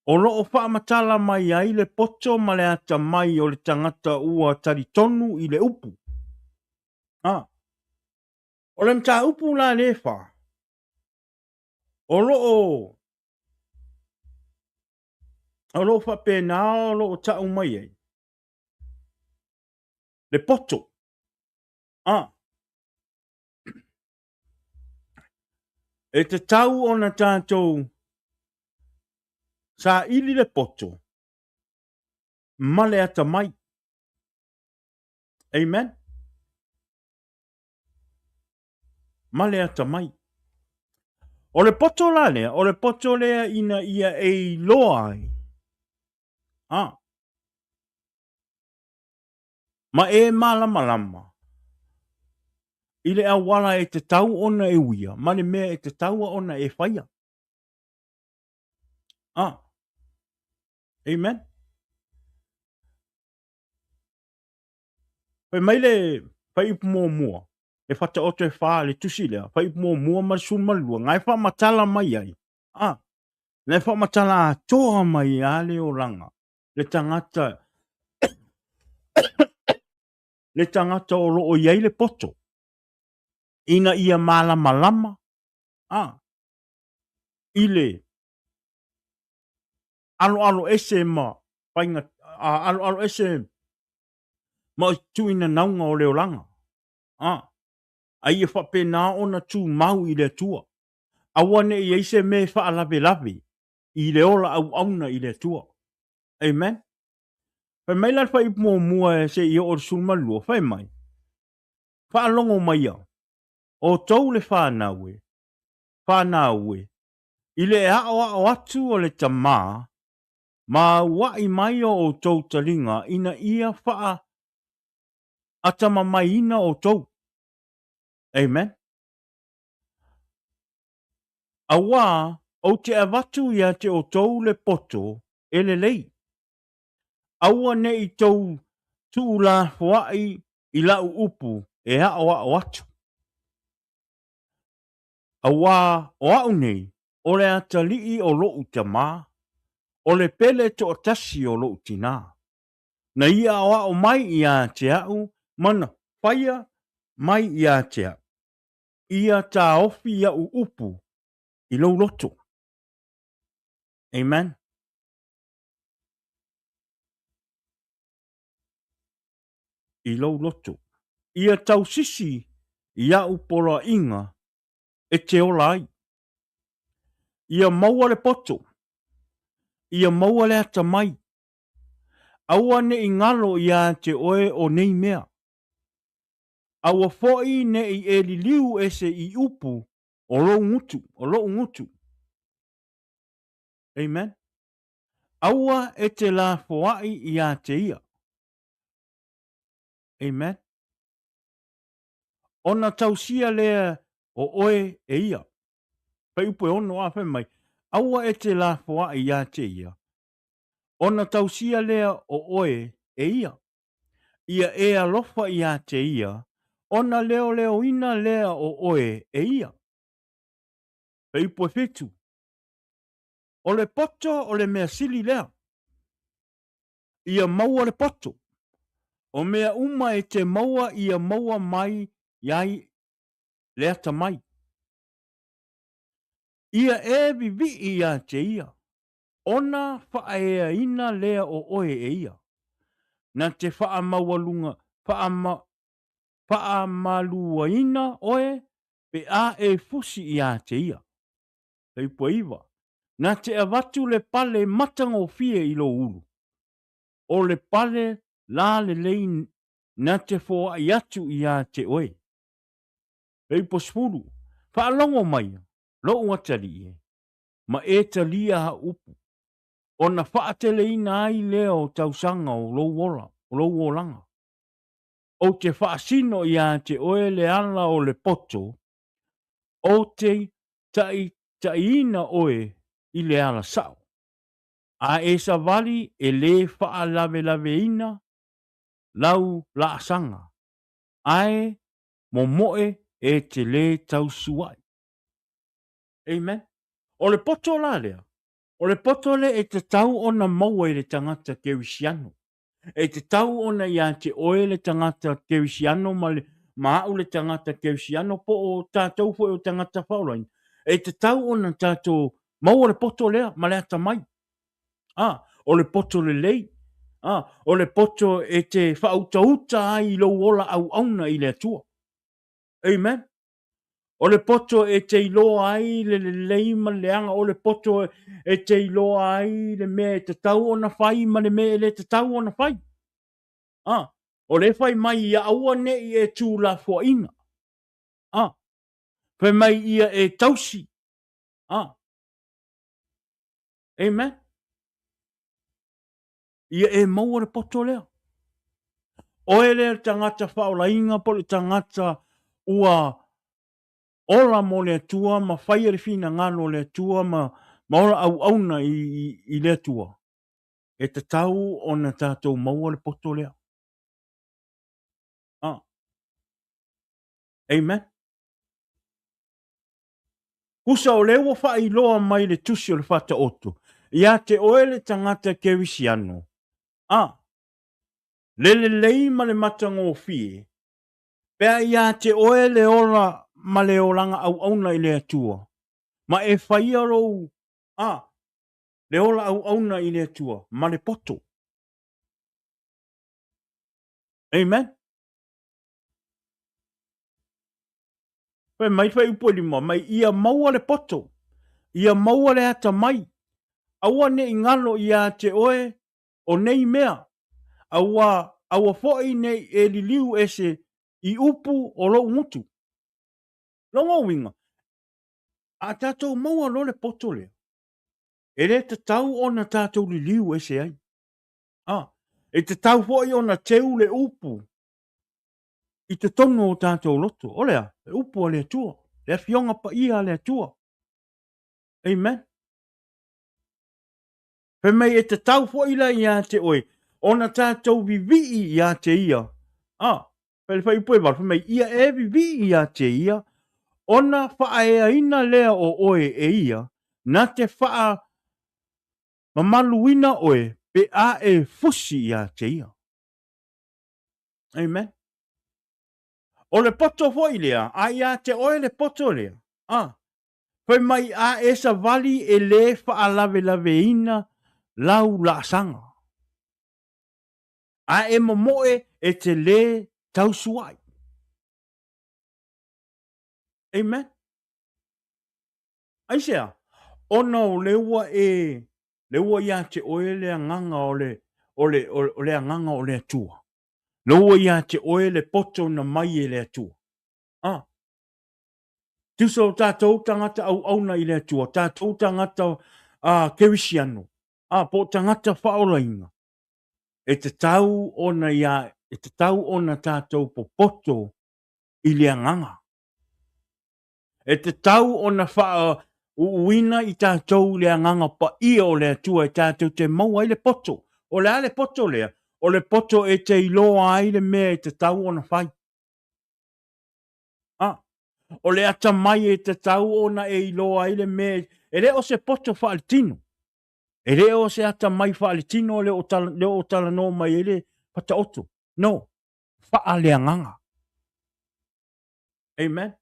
O lo o faamatala mai ai le poto ma le atamai o le tagata ua talitonu i le upu. A. O le mataupu la lea e fa, o lo o o lo o faapena o lo o tau mai ai le poto. A. E tatau ona tatou saili le poto ma le atamai. Amen. Ma le atamai. O le poto la lea, o le poto lea ina ia e iloa ai. A. Ma e malamalama i le auala e tatau ona e uia ma le mea e tatau ona e faia. A. Amen. Fai mai le fuaiupu muamua, e fataoto e fa le tusi lea, fuaiupu muamua ma le 12, na e faamatala mai ai, a, na e faamatala atoa mai a le olaga, le tagata, le tagata o lo o i ai le poto, ina ia malamalama, a, i le aloalo ese ma faiga, aloalo ese ma tuuinanauga o le olaga. A, a ia faapena ona tumau i le Atua. Aua ne i i ai se mea e faalavelave i le ola auauna i le Atua. Amen. Fai mai la le fuaiupu muamua se i oo i le 12, fai mai, Faalogo maia, outou le fanau e, fanau e, i le aoao atu o le Tama ma aua'i mai o outou taliga ina ia faatamamaiina outou. Amen. Auā ou te avatu iā te outou le poto e lelei. Aua ne i tou tuulafoa'i i la'u upu e aoao atu. Auā o a'u nei, o le atalii o lo'u tamā, o le pele toatasi o lo'u tinā. Na ia aoao mai iā te a'u ma na faia mai iā te a'u, ia taofi a'u upu i lou loto. Amen. I lou loto. Ia tausisi i a'u poloaiga e te ola ai. Ia maua le poto, ia maua le atamai. Aua ne i galo iā te oe o nei mea. Aua foi ne i e liliu ese i upu o lou gutu, o lo'u gutu. Amen. Aua e te lafoa'i iā te ia. Amen. Ona tausia lea o oe e ia. Fuaiupu e ono a fai mai, Aua e te lafoa'i iā te ia, ona tausia lea o oe e ia. Ia e alofa iā te ia, ona leoleoina lea o oe e ia. Fuaiupu e 7, O le poto o le mea sili lea. Ia maua le poto. O mea uma e te maua ia maua mai ai le atamai. Ia e vivii iā te ia, ona faaeaina lea o oe e ia. Na te faamaualuga, faama, faamaluaina oe pe a e fusi iā te ia. Fuaiupu e 9, Na te avatu le pale matagofie i lou ulu. O le pale la lelei na te foai atu iā te oe. Fuaiupu e 10, Faalogo maia, lo'u atalii e, ma e talia ha'u upu, ona faateleina ai lea o tausaga o lou ola, o lou olaga. Ou te faasino iā te oe le ala o le poto, ou te taitaiina oe i le ala sa'o. A e savali e lē faalavelaveina lau laasaga, ae momoe e te lē tausua'i. Amen. O le poto la lea, o le poto lea e tatau ona maua i le tagata kerisiano. E tatau ona iā te oe le tagata kerisiano ma le ma a'u le tagata kerisiano po o tatou foi o tagata faaolaina, e tatau ona tatou maua le poto lea ma le atamai. A, o le poto lelei. A, o le poto e te faautauta ai i lou ola auauna i le Atua. Amen. O le poto e te iloa ai le lelei ma le leaga, o le poto e te iloa ai le mea e tatau ona fai ma le mea e le tatau ona fai. A, O lea e fai mai ia aua ne i e tuulafoaiina. A. Fai mai ia e tausi. A. Amen. Ia e maua le poto lea. Oe lea le tagata faaolaina po o le tagata ua ola mo le Atua ma faia le finagalo o le Atua ma, ma ola auauna i, i, i le Atua. E tatau ona tatou maua le poto lea. Ah. Amen. Tusa o lea ua faailoa mai le tusi o le Faataoto ia te oe le tagata kerisiano, a, le lelei ma le matagofie, pe a ia te oe le ola ma le olaga auauna i le Atua, ma e faia lou, a, le ola auauna i le Atua ma le poto. Amen. Fai mai le fuaiupu e 5, mai ia maua le poto, ia maua le atamai, aua ne i galo ia te oe o nei mea, aua, aua foi ne i e liliu ese i upu o lou gutu. Lona uiga, a tatou maua loa le poto lea, e le tatau ona tatou liliu ese ai. A, e tatau foi ona teu le upu i totonu o tatou loto. O le a? Le upu a le Atua, le Afioga Paia a le Atua. Amen. Fai mai e tatau foi la ia te oe ona tatou vivii ia te ia. Ah, fai le fuaiupu e 8, fai mai ia e vivii ia te ia ona faaeaina lea o oe e ia na te faa mamaluina oe pe a e fusi ia te ia. Amen. O le poto foi lea, a ia te oe le poto lea, a, fai mai a e savali e lē faalavelaveina lau laasaga, a e momoe e te lē tausuai. Amen. Aisea? Ona o lea ua e, lea ua ia te oe le agaga o le, o le, o le agaga o le Atua. Lea ua ia te oe le poto na mai e le Atua. Ah. Tusa o tatou tagata auauna i le Atua, tatou tagata kerisiano, po o tagata faaolaina, e tatau ona ia, e tatau ona tatou popoto i le agaga. E tatau ona faauuina i tatou i le agaga paia o le Atua e tatou te maua ai le poto. O le a le poto lea? O le poto e te iloa ai le mea e tatau ona fai. A, o le atamai e tatau ona e iloa ai le mea, e le o se poto faaletino. E le o se atamai faaletino le o talanoa mai ai le Faataoto. No, faaleagaga. Amen.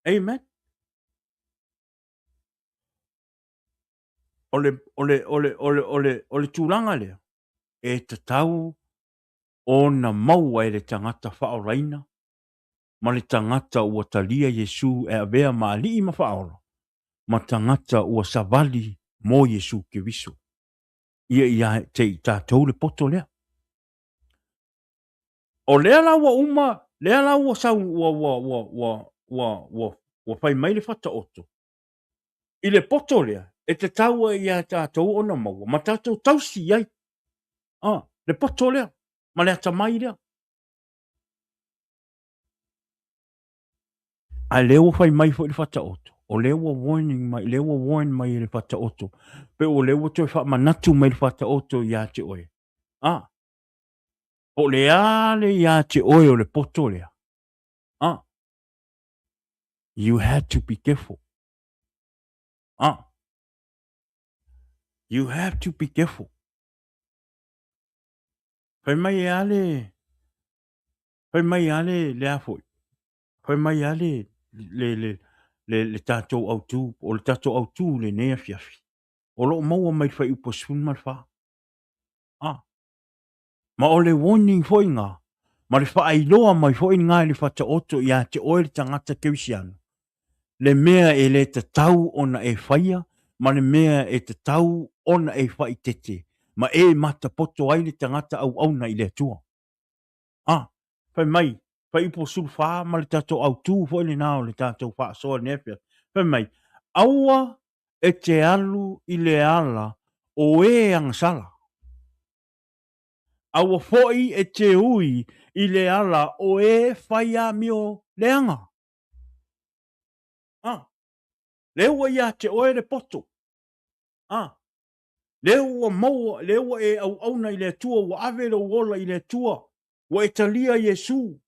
Amen. O le, o le, o le, o le, o le, o le tulaga lea, e tatau ona maua e le tagata faaolaina ma le tagata ua talia Iesu e avea ma alii ma faaola, ma tagata ua savali mo Iesu Keriso. Ia ia te i tatou le poto lea. O lea la ua uma, lea la ua sau, ua, ua, ua, ua, ua, ua, ua fai mai le Faataoto, i le poto lea, e tatau ai ia tatou ona maua, ma tatou tausi i ai, ah, le poto lea, ma le atamai lea. A lea ua fai mai foi le Faataoto, o lea ua warning mai, lea ua warn mai e le Faataoto, pe o lea ua toe faamanatu mai le Faataoto ia te oe. Ah, po o le a le ia te oe o le poto lea. Ah, you had to be careful. Ah, you have to be careful. Fai mai e a le, fai mai a le, le a foi. Fai mai a le, le, le, le, le tatou autū, o le tatou autū lenei afiafi. O lo o maua mai le fuaiupu 14. Ah, Ma o le warning foi nga, ma le faailoa mai foi nga i le Fataoto ia te oe le tagata kerisiano, le mea e le tatau ona e faia ma le mea e tatau ona e faaitete, ma e matapoto ai le tagata auauna i le Atua. A, fai mai, Fuaiupu 14 ma le tatou autu foi lena o le tatou faasoa i lenei afiafi. Fai mai, Aua e te alu i le ala o e agasala. Aua foi e te ui i le ala o e fai amio leaga. A, lea ua ia te oe le poto. A, lea ua maua, lea ua e auauna i le Atua, ua ave lou ola i le Atua, ua e talia Iesu.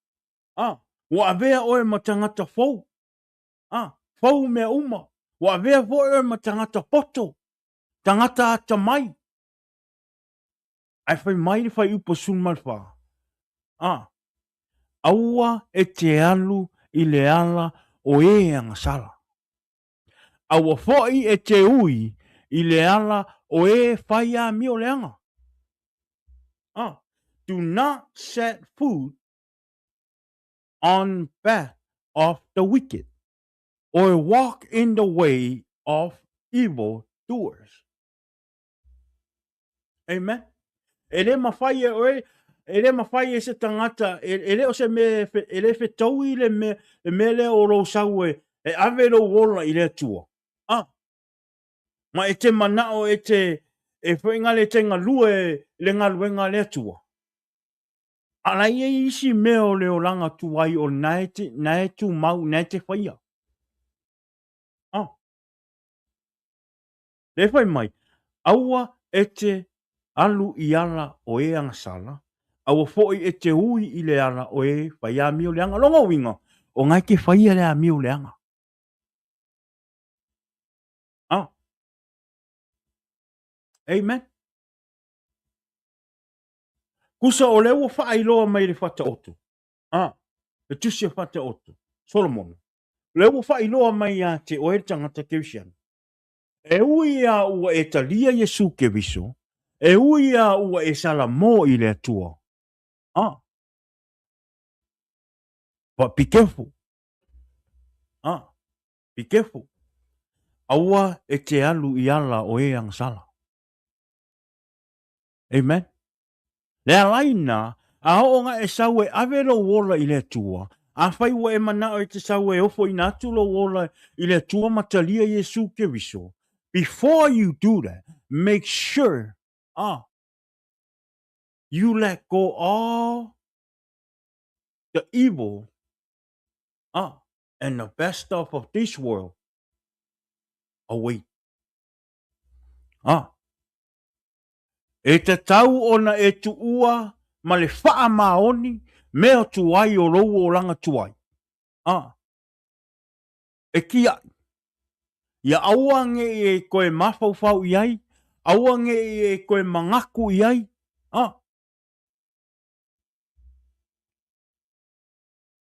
A, ua avea oe ma tagata fou. A, fou mea uma. Ua avea foi oe ma tagata poto, tagata atamai. Ae fai mai le fuaiupu 14, A, aua e te alu i le ala o e agasala. Aua foi e te ui i le ala o e fai amio leaga. A, do not set foot on path of the wicked, or walk in the way of evil doers. Amen. E le mawhai e oe, e le mawhai e se tangata, e le o se me, e le fetaui le mea, le mea lea o lou sau e, e ave lou ola i le Atua. Ah, ma e te manao e te, e whainga le te ngalue le ngaluenga le Atua. A la i ai isi mea o le olaga tuai o lena e te, na e tumau, na e te faia. Ah. Le fai mai, Aua e te alu i ala o e agasala, aua foi e te ui i le ala o e fai amio leaga. Lona uiga, o na e te faia le amio leaga. Ah. Amen. Kusa o lea ua faailoa mai le Fataoto. Ah, le tusi a Fataoto, Solomona. O lea ua faailoa mai ia te oe le tagata Kerisiano. E ui a ua e talia Iesu Keriso, e ui a ua e salamo i le Atua. Ah. But be careful. Ah. Be careful. Aua e te alu i ala o e agasala. Amen. Le alaina, a oo nga e sau e ave lou ola i le Atua, afai ua e manao e te sau e ofoina atu lou ola i le Atua ma talia Iesu Keriso, before you do that, make sure, ah, you let go all the evil, ah, and the bad stuff of this world away. Ah, E tatau ona e tuua ma le faamaoni mea tuai o lou olaga tuai, a e kiaʻi. Ia aua ne i e toe mafaufau i ai, aua ne i e toe manatu i ai, a.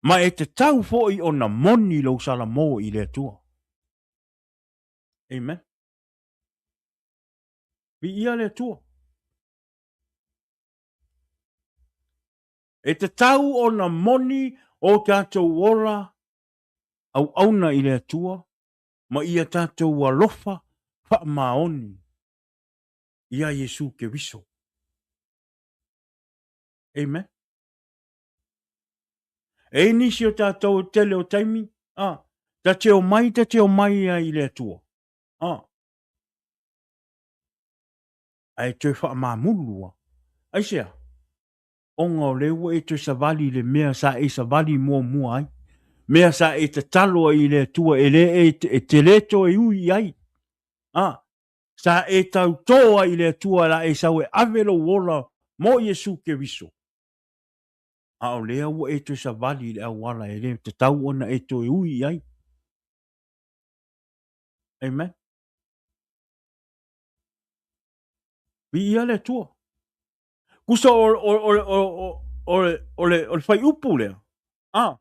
Ma e tatau foi ona moni lou salamo i le Atua. Amen. Viia le Atua. E tatau ona moni o tatou ola auauna i le Atua ma ia tatou alofa faamaoni iā Iesu Keriso. Amen. E i nisi o tatou e tele o taimi, a, ta te omai, ta te omai ai i le Atua. A, ae toe faamamulu a. Aisea? Ona o lea ua e toe savali i le mea sa e savali muamua ai, mea sa e tatalo ai i le Atua e le e, e te le toe ui i ai. A, sa e tautō ai i le Atua la e sau e ave lou ola mo Iesu Keriso. A o lea ua e toe savali i le auala e le tatau ona e toe ui i ai. Amen. Viia le Atua. Kusa o, o, o, o, o, o, le, o, le, o le whaiupu lea. Ah,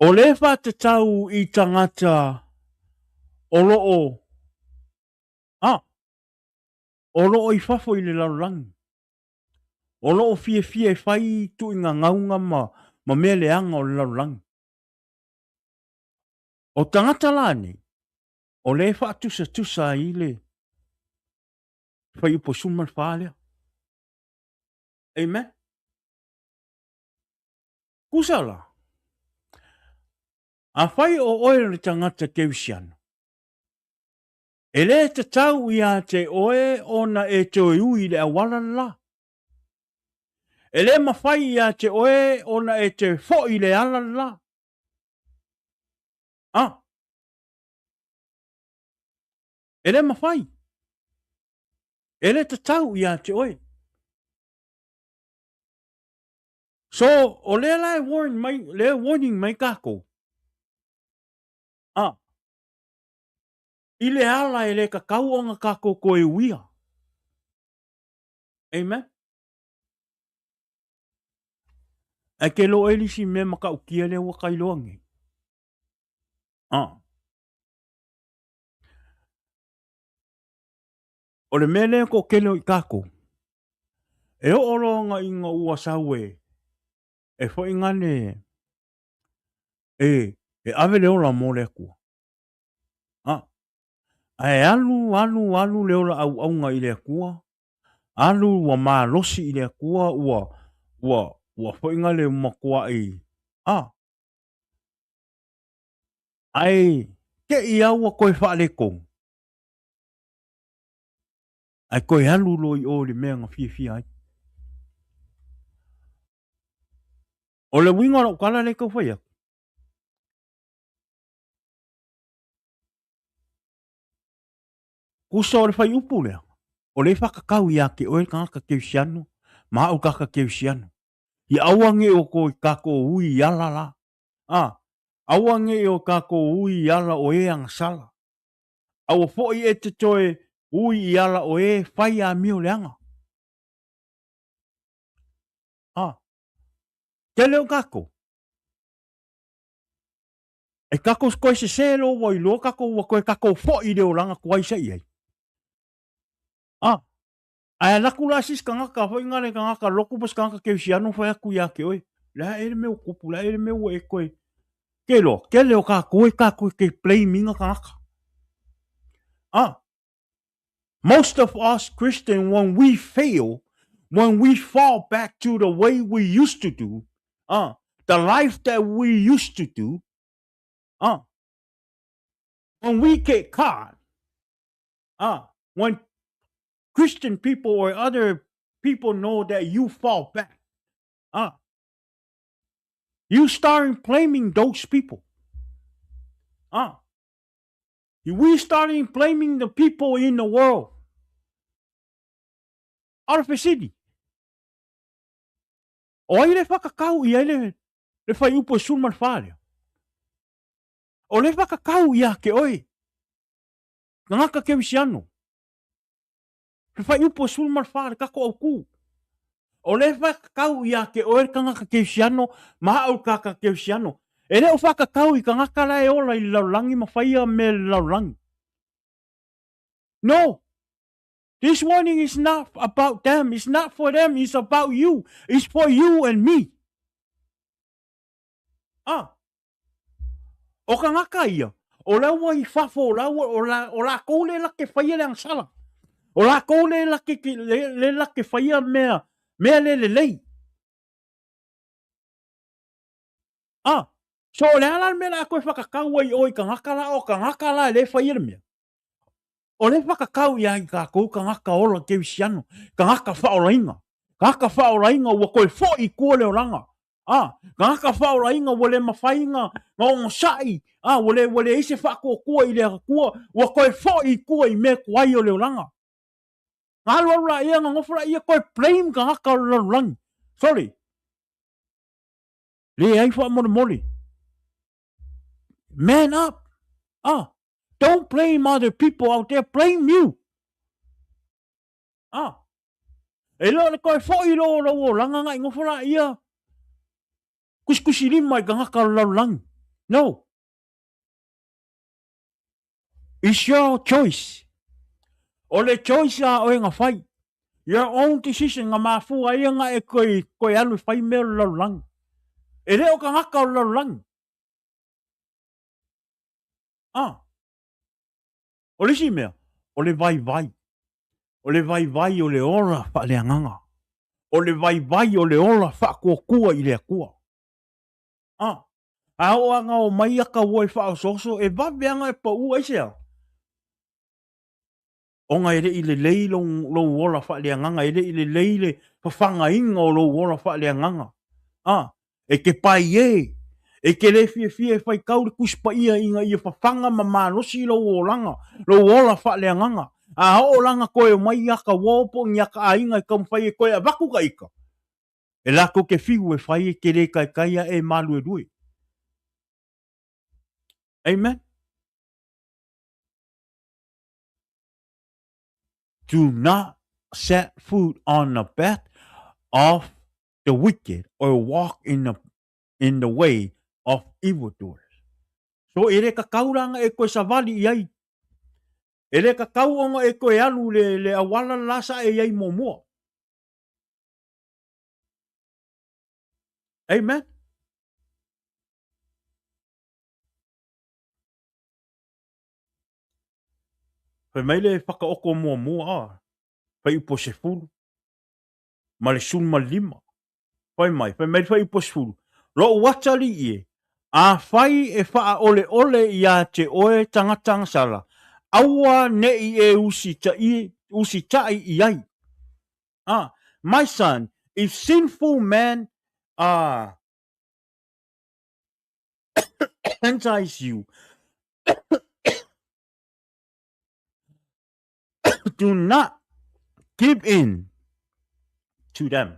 o le whātatau i tangata o loo, ah, o loo i fafo i le lalolagi. O loo fiafia e whai tuinga ngaunga ma, ma mea leaga o le lalolagi. O tagata la nei, o le e faatusatusa ai le Fuaiupu 14 lea. Amen. Kusa la, afai o oe o le tagata Kerisiano, e le tatau ia te oe ona e toe ui i le auala le la. E le mafai ia te oe ona e toe foi i le ala le la. Ah. E le mafai. E le tatau ia te oe. So, o lea la e warn mai, lea e warning mai kākou. Ah. I le ala e le kakau ona kākou koe uia. Amen. Ae ke loa e lisi mea matautia lea ua kailoa nei. Ah. O le mea lea e toatele o i kākou, e oo loa ona ina ua sau e, e foi gane e, e ave le ola mo le Atua. Ah. Ae alu, alu, alu le ola auauna i le Atua, alu ua malosi i le Atua, ua, ua, ua foi gale matuai, ah. Ae te i au ua toe faaletonu. Ae toe alu loa i o i le mea na fiafia ai. O le uiga o lau tala lea e tau fai atu, tusa o le fuaiupu lea, o lea e whakakau ia te oe le tagata Kerisiano ma au tagata Kerisiano. Ia aua ne i o toe tatou ui i ala la. A, aua ne i o tatou ui i ala o e agasala. Aua foi e te toe ui i ala o e whai amio leaga. A, tele o kākou. E kākou koe sesē loa ua iloa kākou ua koe kākou foʻi i le olaga tuai sa i ai. A, ae alu atu la se isi tagata foi na le tagata lotu po o se tagata kerisiano fai atu ia te oe, le a ea le mea ua tupu, le a ea le mea ua e toe. Ke iloa, tele o kākou e kākou ke blame ina tagata. A, most of us Christian, when we fail, when we fall back to the way we used to do, the life that we used to do, when we get caught, when Christian people or other people know that you fall back, you start blaming those people. We starting blaming the people in the world. O le fesili, o ai le whakakau i ai le, le whaiupu e 14 lea? O le whakakau ia ke oe, tagata kerisiano, Le fuaiupu e 14 le kako autū. O le whakakau ia te oe le tagata kerisiano ma au le tagata kerisiano. E le o whakakau i tagata la e ola i le lalolagi ma whaia me le lalolagi. No! This warning is not about them. It's not for them. It's about you. It's for you and me. Ah. O tagata ia, o la ua i fafo, o la ua, o la, o lakou le lake faia le agasala. O lakou le lake, le, le lake faia mea, mea le lelei. Ah, so o le a la le mea la a koe whakakau ai oe i tagata la, o tagata la e le faia le mea. O le whakakau ia i kākou tagata ola kerisiano, tagata whaolainga. Tagata whaolainga ua koe foʻi i kua le olaga. A, tagata whaolainga ua le mawhai nga, nga ogosaʻi, a, ua le, ua leai se faatuatua i le Akua, ua toe foʻi i tua i mea tuai o le olaga. Nga alualu laia, nga nofo laia, toe blame tagata o le lalolagi. Sorry. Leai faamolemole. Man up. Ah, don't blame other people out there, blame you. Ah. E le o le toe foʻi loa o lou olaga nga i nofo laia kusikusi lima i tagata o le lalolagi. No. It's your choice. O le choice a oe nga fai. Your own decision nga mafua ai nga e koe, koe alu e fai mea o le lalolagi. E le o tagata o le lalolagi. Ah. O le isi mea, o le vaivai. O le vaivai o le ola faaleagaga. O le vaivai o le ola faatuatua i le Atua. A, a oo lava ina omai ata ua e faaosooso, e vave lava ona e pau. Aisea? Ona e le i lelei lou, lou ola faaleagaga, e le i lelei le fafagaina o lou ola faaleagaga. A, e te pai e, e te le fiafia e faitau le Tusi Paia ina ia fafaga ma malosi lou olaga, lou ola faaleagaga. A oo la ina toe omai ata uo po o ni ata aiga e taumafai e toe avatu ta ita, e latou te fiu e fai e te le taitai a e maluelue. Amen. Do not set foot on the path of the wicked or walk in the, in the way of evildoers. So e le kakau la e koe savali i ai. E le kakau ona e koe alu le, le awala la sa e iai muamua. Amen. Fai mai le whakaoko muamua a, whai upo 10, ma le 15. Fai mai, fai mai le whai upo 10. Lo'u atalii e, afai e faaoleole iā te oe tagata agasala, aua ne'i e usita'i i ai. Ah, my son, if sinful men entice you, do not give in to them.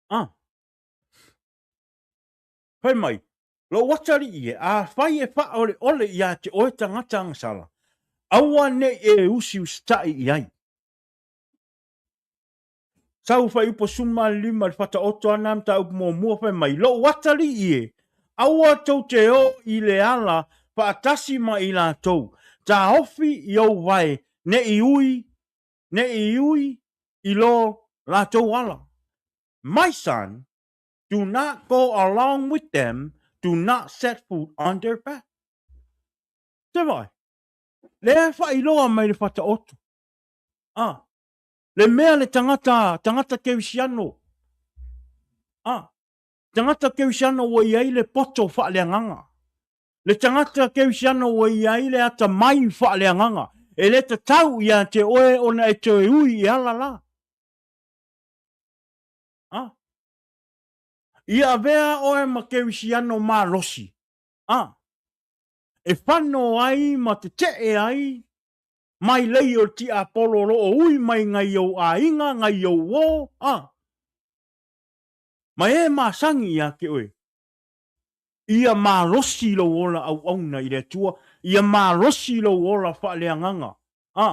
Ah. Fai mai, lou atalii e, afai e faaoleole iā te oe tagata agasala, aua ne i e usiusitaʻi i ai. Sau fuaiupu 15 i le Fataoto ana mataupu muamua fai mai, Lou atalii e, aua tou te o i le ala faatasi ma i latou, taofi i ou vae ne i ui, ne i ui i lo latou ala. My son, do not go along with them, do not set foot on their path. Te vaai, lea e faailoa mai le Fataoto. Ah, Le mea le tagata, tagata kerisiano. A, tagata kerisiano ua i ai le poto faaleagaga. Le tagata kerisiano ua i ai le atamai faaleagaga. E le tatau ia te oe ona e toe ui i ala la. A, ia avea oe ma kerisiano malosi. A, e fano ai ma tetee ai Mai lei o le tiapolo o loo ui mai ngai ou aiga, ngai ou uo, a. Ma e masangi ia te oe. Ia malosi lou ola auauna i le Atua, ia malosi lou ola faaleagaga, a.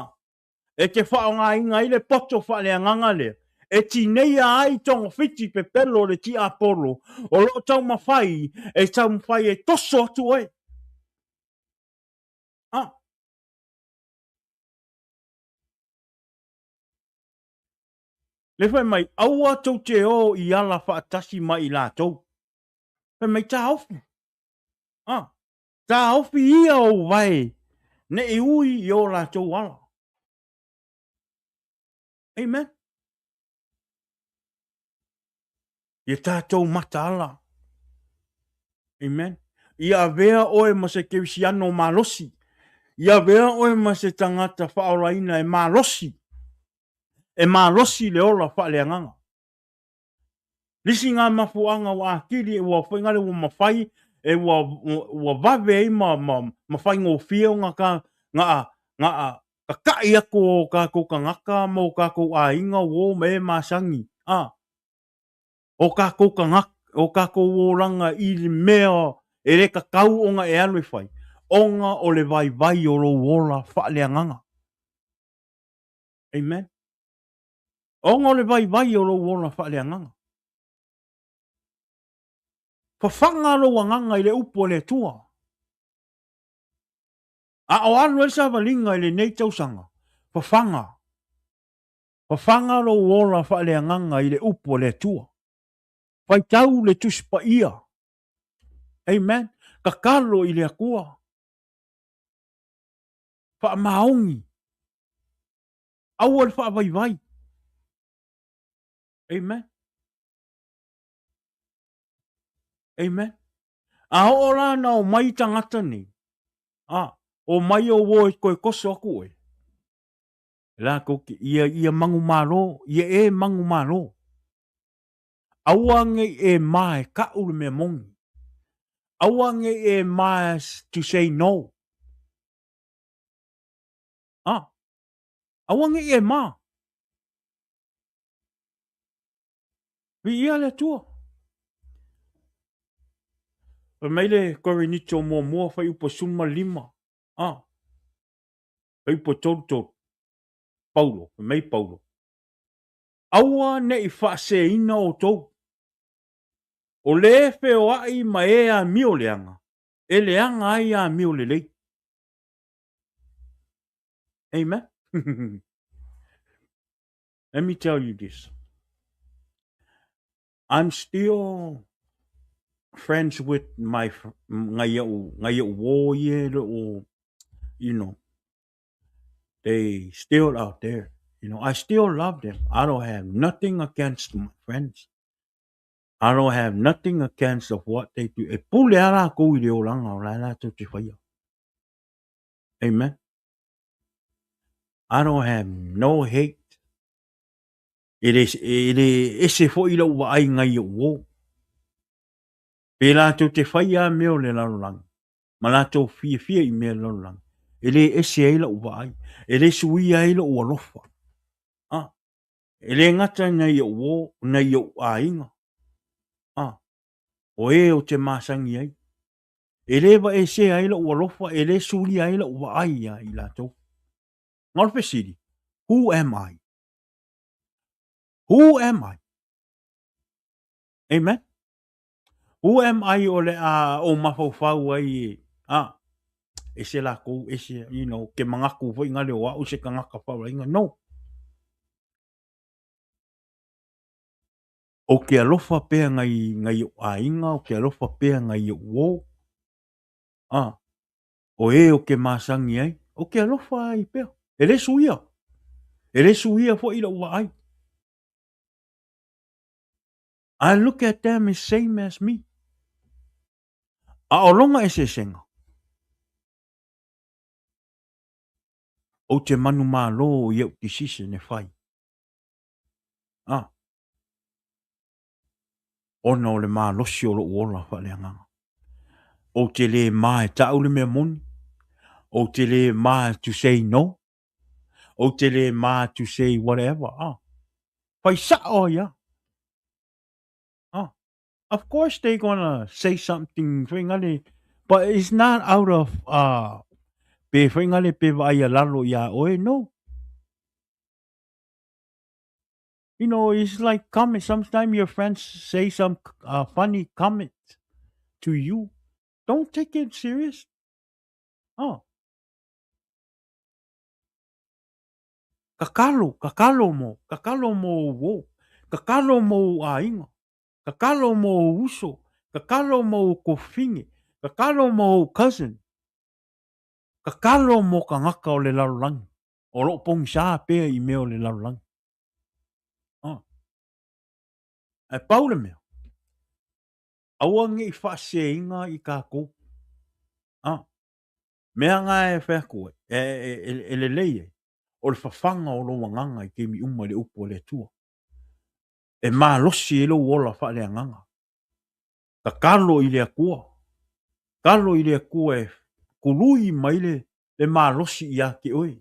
E te faaaogaina ai le poto faaleagaga lea, e tineia ai togafiti pepelo o le tiapolo o loo taumafai e taumafai e toso atu oe. A. Le fai mai, aua tou te o i ala faatasi ma i latou. Fai mai, taofi. Ah, taofi ia ou vae, ne i ui i o latou ala. Amen. Ia tatou mataala. Amen. Ia avea oe ma se kerisiano malosi. Ia avea oe ma se tagata faaolaina e malosi. E malosi le ola faaleagaga. Lisi ngā mafuaga ua akili ua whaingale ua mawhai e ua, ua vave ai ma, ma, ma whaingofie o ngā ka, ngā, ngā kakaʻi aku o kākou kangaka ma o kākou ʻāina uō me e masangi. A, o kākou kangaka, o kākou olaga i le mea e le kakau ona e alu e fai, ona o le waiwai o lou ola faaleagaga. Amen. Ona o le waiwai o lou ola faaleagaga. Fafaga lou agaga i le upu a le Atua. A o alu ai le savaliga i lenei tausaga, fafaga, fafaga lou ola faaleagaga i le upu a le Atua. Faitau le Tusi Paia. Amen. Tatalo i le Atua. Faamaoni. Aua le faavaivai. Amen. Amen. A oo la na o mai tagata nei, a, o mai o uo e toe toso atu oe, latou te, ia, ia manumalo, ia e manumalo. Aua nei e ma e ka'u le mea moni. Aua nei e ma to say no. A, aua nei e ma. Viia le Atua. Fai mai le Korinito muamua fuaiupu 15, a, fuaiupu 33, Paulo, fai mai Paulo, aua ne i faaseseina outou. O le feoai ma e amio leaga, e leaga ai amio lelei. Amen. Let me tell you this. I'm still friends with my ngai au ngai au wo ye little, you know, they still out there. You know, I still love them. I don't have nothing against my friends. I don't have nothing against of what they do. E pule a lākou i le olaga o la e latou te faia. Amen. I don't have no hate. E le, e le ese foi lau vaai ngai o'u uō. Pe latou te faia a mea o le lalolagi, ma latou fiafia i mea o le lalolagi, e le ese ai la'u vaai, e le suia ai lo'u alofa. Ah, e le gata nai o'u uō, nai o'u aiga. Ah, o e o te masani ai. E le vaesea ai la'u alofa, e le suia ai la'u vaai iā i latou. Na o le fesili, who am I? Who am I? Amen. Who am I o le a o mafaufau ai e, a, ese lakou, ese, you know, ke manatu foi ngale o a'u se tagata faalaina. No. Ou te alofa pea ngai, ngai o'u aiga, ou te alofa pea ngai o'u uō. A, o e o ke masani ai, ou te alofa ai pea. E le suia. E le suia foi la'u vaai. I look at them as same as me. A o lona eseesega, ou te manumalo i a'u decision e fai. A, ona o le malosi o lo'u ola faaleagaga. Ou te le ma e ta'u le mea moni. Ou te le ma to say no. Ou te le ma to say whatever. Ah, fai sa'o ai a. Ah, of course they gonna say something foi ngale, but it's not out of pe foi ngale pe vaai a lalo iā oe, no. You know, it's like comment. Sometimes your friends say some funny comment to you. Don't take it serious. Oh. Kakalo, kakalo mo, kakalo mo uō, kakalo mo ou aiga, kakalo mo ou uso, kakalo mo ou kofine, kakalo mo ou cousin, kakalo mo tagata o le lalolagi, o lo o pogisā pea i mea o le lalolagi. Oh. Ae pau le mea, aua ne i faaseseina i tatou. Ah. Mea na e fai atu ai, e, e, e, e lelei ai, o le fafaga o lou agaga i taimi uma i le upu a le Atua. E malosi ai lou ola faaleagaga. Tatalo i le Atua. Tatalo i le Atua e tului mai le, le malosi iā te oe.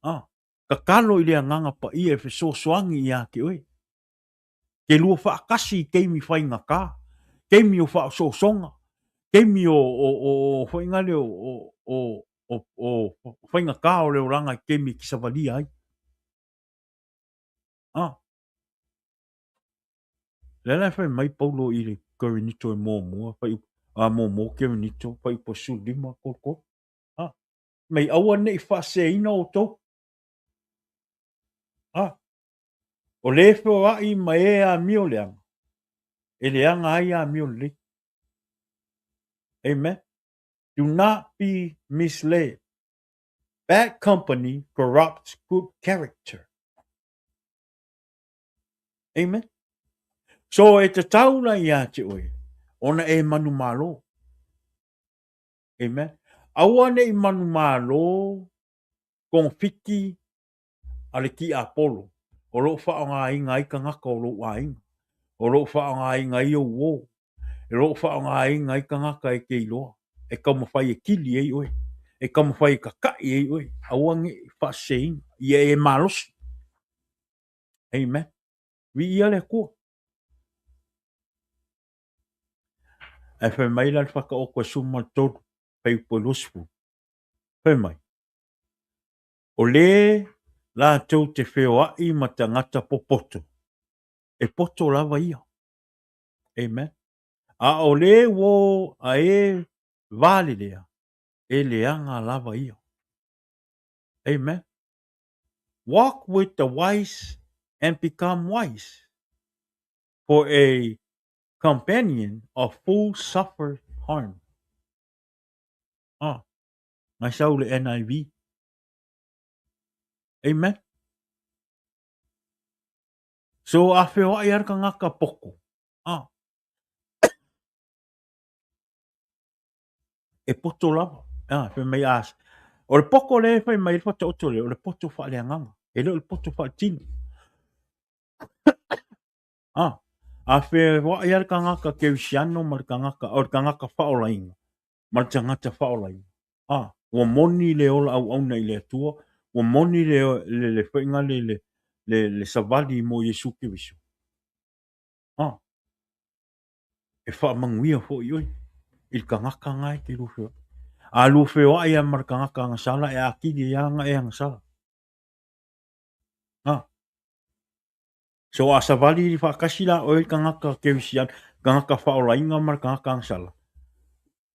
Ah. Tatalo i le Agaga Paia e fesoasoani iā te oe. Te lua faatasi i taimi faigata, taimi o faaosoosoga, taimi o, o, o, o foi o, o, o, o, o faigata o le olaga i taimi e te savalia ai. Ah. Lea la e fai mai Paulo i le Korinito e muamua, fai, a muamua Korinito, fuaiupu 15, 33. Ah. Mai aua ne i faaseseina outou. A, o le feoai ma e amio leaga, e leaga ai amio lelei. Amen. Do not be misled. Bad company corrupts good character. Amen. So e tatau la ia te oe ona e manumalo. Amen. Aua ne i manumalo togafiti a le tiapolo o lo o faaaogaina ai tagata o lou aiga, o lo o faaaogaina ai ou uo, o lo o faaaogaina ai tagata e te iloa, e taumafai e kili ai oe, e taumafai e tata'i ai oe, aua ne i faaseseina, ia e malosi. Amen. Viia le Atua. Ae fai mai la le Faataoto e 13, fuaiupu e 20, fai mai, O le latou te feoai ma tagata popoto, e poto lava ia. Amen. A o le uo a e valelea, e leaga lava ia. Amen. Walk with the wise and become wise, for a companion of fools suffer harm. Ah, ngai sau le NIV. Amen. So a feoai a le tagata poto. Ah. E poto lava. Ah, fai mai a o le poto lea e fai mai le Faataoto lea, o le poto faaleagaga, e le o le poto faaletino. Ah, a feoai a le tagata kerisiano ma le tagata, o le tagata faaolaina, ma le tagata faaolaina. Ah, ua moni le ola auauna i le Atua, ua moni le, le, le faiga le, le, le, le savali mo Iesu Keriso. Ah, e faamanuia foi oe i le tagata na e te lua feoai. A lua feoai lava ma le tagata agasala, e atili ai lava ona e agasala. Ah. So a savali faatasi la oe le tagata kerisiano, tagata faaolaina ma le tagata agasala,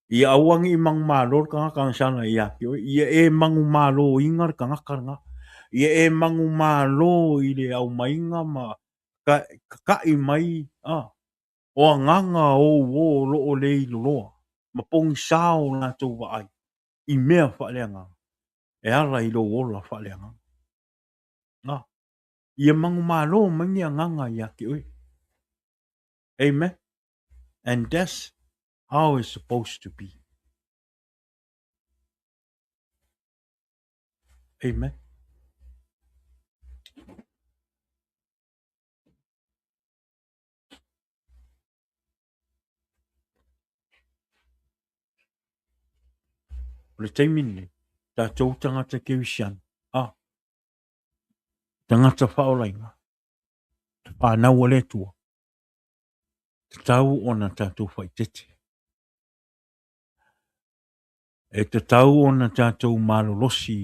ia aua ne i manumalo le tagata agasala ia te oe, ia e manumaloina le tagata lena. Ia e manumalo i le aumaiga ma kaka'i mai a o agaga o ou o lo o le iloloa ma pogisā o latou vaai i mea faaleagaga e ala i lou ola faaleagaga. A, ia manumalo mai ni agaga ia te oe. Amen. And that's how it's supposed to be. Amen. O le taimi lenei, tatou tagata kerisiano, a, tagata faaolaina, te whanau a le Atua, tatau ona tatou faaeteete. E tatau ona tatou malolosi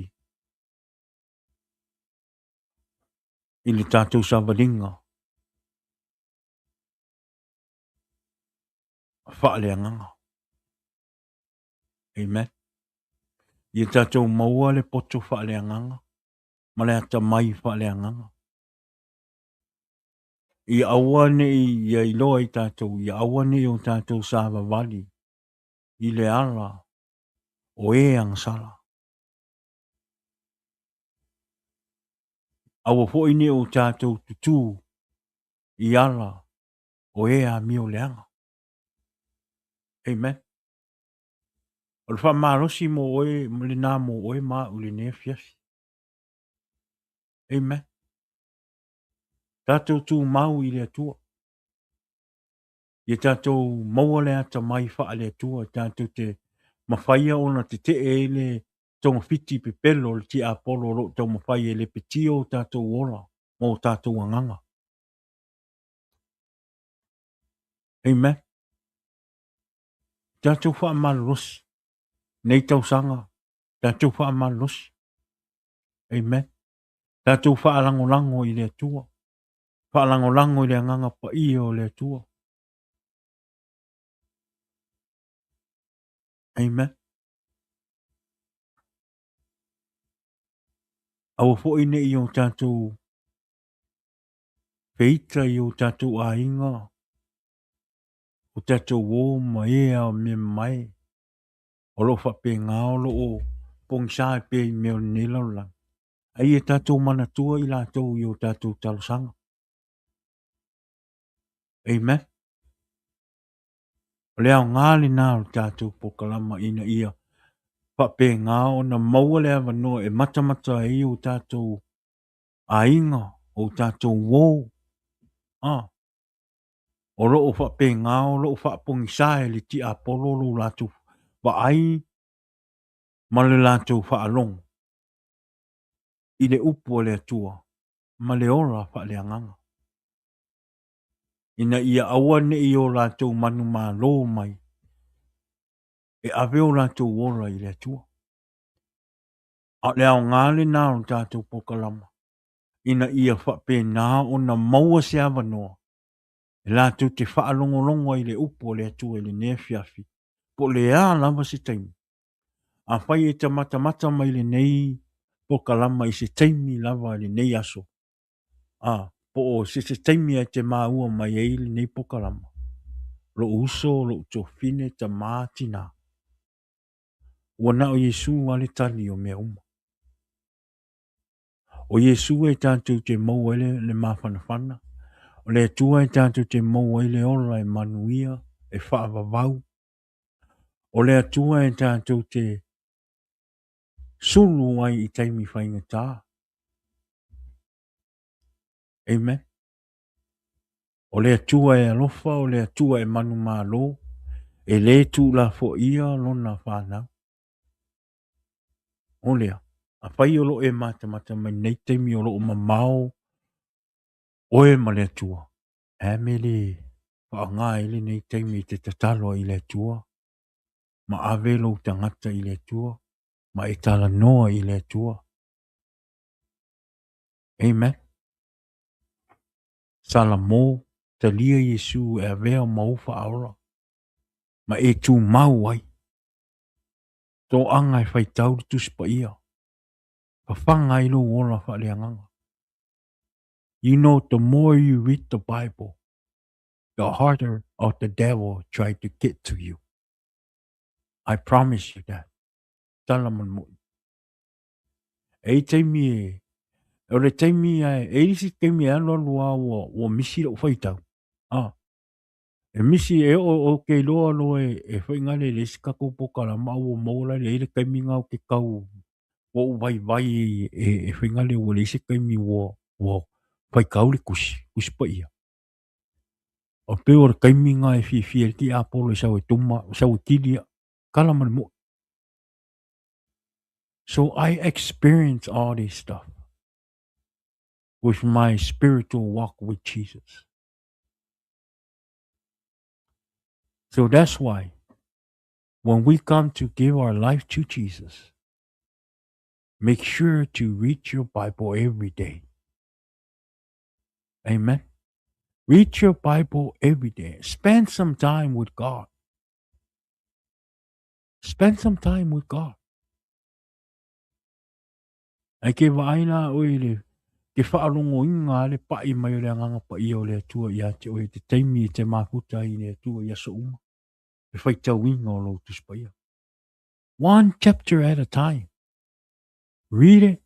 i le tatou savaliga faaleagaga. Amen. Ia tatou maua le poto faaleagaga ma le atamai faaleagaga. Ia aua ne i ia iloa i tatou, ia aua ne i o tatou savavali i le ala o e agasala. Aua foi ne i o tatou tutū i ala o e amio leaga. Amen. O le faamalosi mo oe, lena mo oe ma au i lenei afiafi. Amen. Tatou tumau i le Atua. Ia tatou maua le atamai faale-Atua, tatou te mafaia ona tetee ai le togafiti pepelo o le tiapolo o lo o taumafai e lepetia o tatou ola ma o tatou agaga. Amen. Tatou faamalolosi nei tausaga, tatou faamalolosi. Amen. Tatou faalagolago i le Atua, faalagolago i le agaga paia o le Atua. Amen. Aua foi ne i o tatou feita i o tatou aiga, o tatou uo ma e a mea mamae o lo o faapena o lo o pogisa ai pea i mea o lenei lalolagi, a ia tatou manatua i latou i o tatou talosaga. Amen. O le aoga lena o le tatou polokalama ina ia faapena ona maua le avanoa e matamata ai o tatou aiga, o tatou uo, o lo o faapena o lo o faapogisa e le tiapolo lo latou vaai ma le latou faalogo i le upu a le Atua ma le ola faaleagaga, ina ia aua ne i o latou manumalo mai e ave o latou ola i le Atua. A o le aoga lena o le tatou polokalama ina ia faapena ona maua se avanoa e latou te faalogologo ai i le upu a le Atua i lenei afiafi, po o le a lava se taimi. Afai e te matamata mai i lenei polokalama i se taimi lava i lenei aso, po o se se taimi e te maua mai ai lenei polokalama, lou uso, lou tuafafine, tama, tina, ua na o Iesu lava le tali o mea uma. O Iesu e tatou te maua ai le mafanafana, o le Atua e tatou te maua ai le ola e manuia, e faavavau. O le Atua e tatou te sulu ai i taimi faigata. Amen. O le Atua e alofa, o le Atua e manumalo, e le tuulafoaia lona fanau. O lea, afai o lo o e matamata mai lenei taimi o lo o mamao oe ma le Atua, e a mea le faaaoga ai lenei taimi e te tatalo ai i le Atua, ma ave lou tagata i le Atua, ma e talanoa i le Atua. Amen. Salamo, talia Iesu e avea ma ou faaola, ma e tumau ai. Toaga e faitau le Tusi Paia, fafaga ai lou ola faaleagaga. You know, the more you read the Bible, the harder of the devil try to get to you. I promise you that. Tala ma le moi. E i taimi e, o le taimi ae, e i isi taimi e alu alu a ua misi lou faitau. E misi e oo o ke iloa loa e faigale le isi tatou polokalama a ua maua la le i ai le taimi na o ke tau ua ou vaivai e faigale ua leai se taimi ua faitau le tusi, Tusi Paia. O pei o le taimi na e fiafia ai le tiapolo e sau e tuma, sau e kili au, tala ma le moi. So I experience all this stuff with my spiritual walk with Jesus. So that's why when we come to give our life to Jesus, make sure to read your Bible every day. Amen. Read your Bible every day. Spend some time with God. Spend some time with God. Ai ke vaai la oe i le ke faalogoina a le paʻi mai o le Agaga Paia o le Atua ia te oe i te taimi e te mafuta ai i le Atua i aso uma, le faitauina o lou Tusi Paia. One chapter at a time. Read it.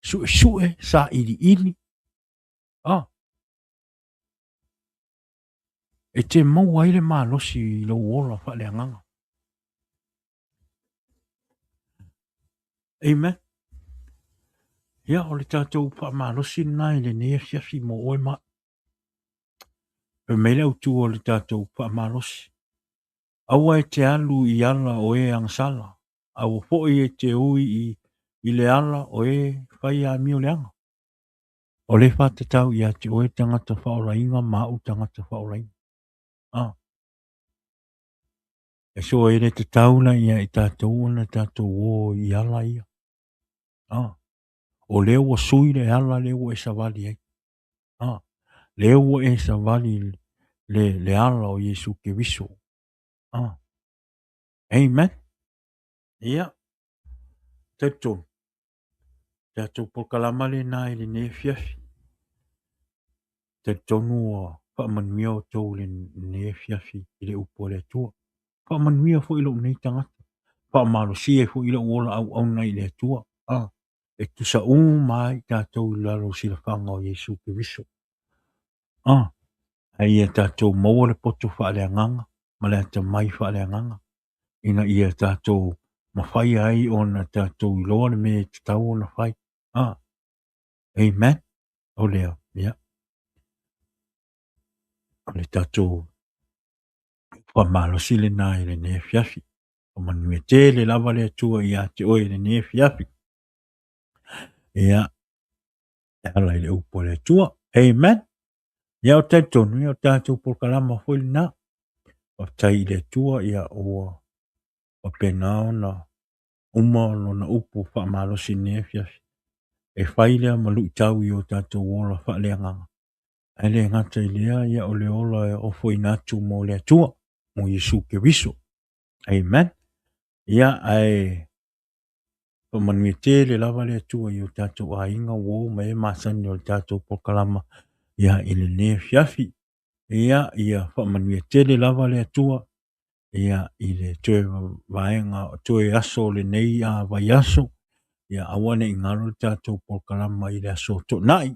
Suʻesuʻe, saʻiliʻili. E te maua ai le malosi i lou ola faaleagaga. Amen. Ia, o le tatou faamalosi lena i lenei afiafi mo oe ma au. Fai mai le autu o le tatou faamalosi. Aua e te alu i ala o e agasala, aua foi e te ui i le ala o e fai amio leaga. O le whātatau ia te oe tangata whaolainga ma au tangata whaolainga. E so e le tatau la ia i tātou ona tātou o i ala ia. O lea ua sui le ala lea ua e savali ai. Lea ua e savali le ala o Iesu Keriso. Amen. Ia. Talitonu. Tatou polokalama lena i lenei afiafi. Talitonu ua faamanuia outou i lenei afiafi i le upu a le Atua. Faamanuia foi lou nei tagata. Faamalosia ai foi lou ola auauna i le Atua. Ah, e tusa uma ai tatou i lalo o silafaga o Iesu Keriso. Ah, ae ia tatou maua le poto faaleagaga ma le atamai faaleagaga ina ia tatou mafai ai ona tatou iloa le mea e tatau ona fai. Ah, amen. O lea, ia. O le tatou faamalosi lena i lenei afiafi. O manuia tele lava le Atua ia te oe i lenei afiafi. Ia, e ala i le upu a le Atua. Amen. Ia, o talitonu, ia, o tatou polokalama foi lena. Faafetai i le Atua, ia, ua faapena ona uma lona upu faamalosi i lenei afiafi. E fai lea ma luitau i o tatou ola faaleagaga. Ae le gata i lea, ia, o le ola e ofoina atu mo le Atua, mo Iesu Keriso. Amen. Ia, ae faamanuia tele lava le Atua i o tatou aiga, uo ma e masani o le tatou polokalama ia i lenei afiafi. Ia, ia faamanuia tele lava le Atua ia i le toe vaega, toe aso o lenei vaiaso. Ia, aua ne i galo le tatou polokalama i le aso Toonai,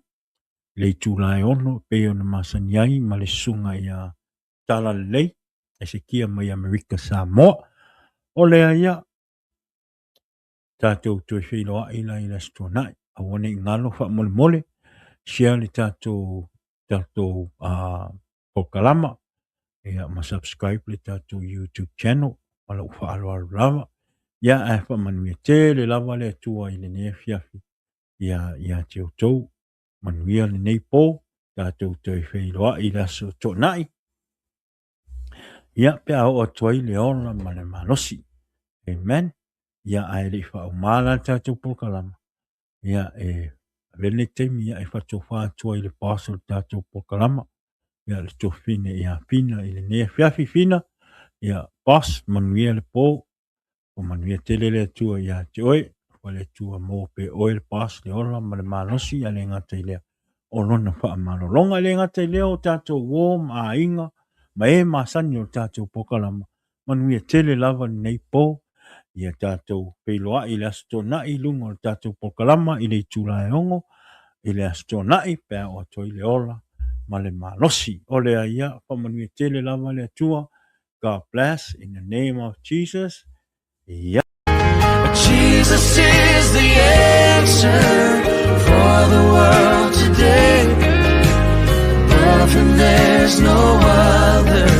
le itula e 6 pei ona masani ai ma le susuga ia Talalelei Esekia mai Amerika Samoa. O lea ia, tatou toe feiloai la i le Aso Toonai. Aua ne i galo faamolemole, share le tatou polokalama, ia, ma subscribe le tatou YouTube channel ma lou faaaloalo lava. Ia, ae faamanuia tele lava le Atua i lenei afiafi ia ia te outou. Manuia lenei po, tatou toe feiloai i le Aso Toonai. Ia, pe a oo atu ai le ola ma le malosi. Amen. Ia, ae le i faauma la le tatou polokalama, ia, e avea lenei taimi ia, e faatofa atu ai le boss o le tatou polokalama, ia, le tuafafine ia Fina i lenei afiafi. Fina, ia, boss, manuia le po. Ua manuia tele le Atua ia te oe. Ua le Atua maua pea oe le boss, le ola ma le malosi, a le gata i lea o lona faamalologa. E le gata i lea o tatou uo ma aiga ma e masani o le tatou polokalama. Manuia tele lava lenei po. Ia tatou feiloai i le Aso Toonai i luga o le tatou polokalama i le itula e 6 i le Aso Toonai pe a oo atu ai le ola ma le malosi. O lea ia, faamanuia tele lava le Atua. God bless in the name of Jesus. Yeah. Jesus is the answer for the world today. Above him there's no other.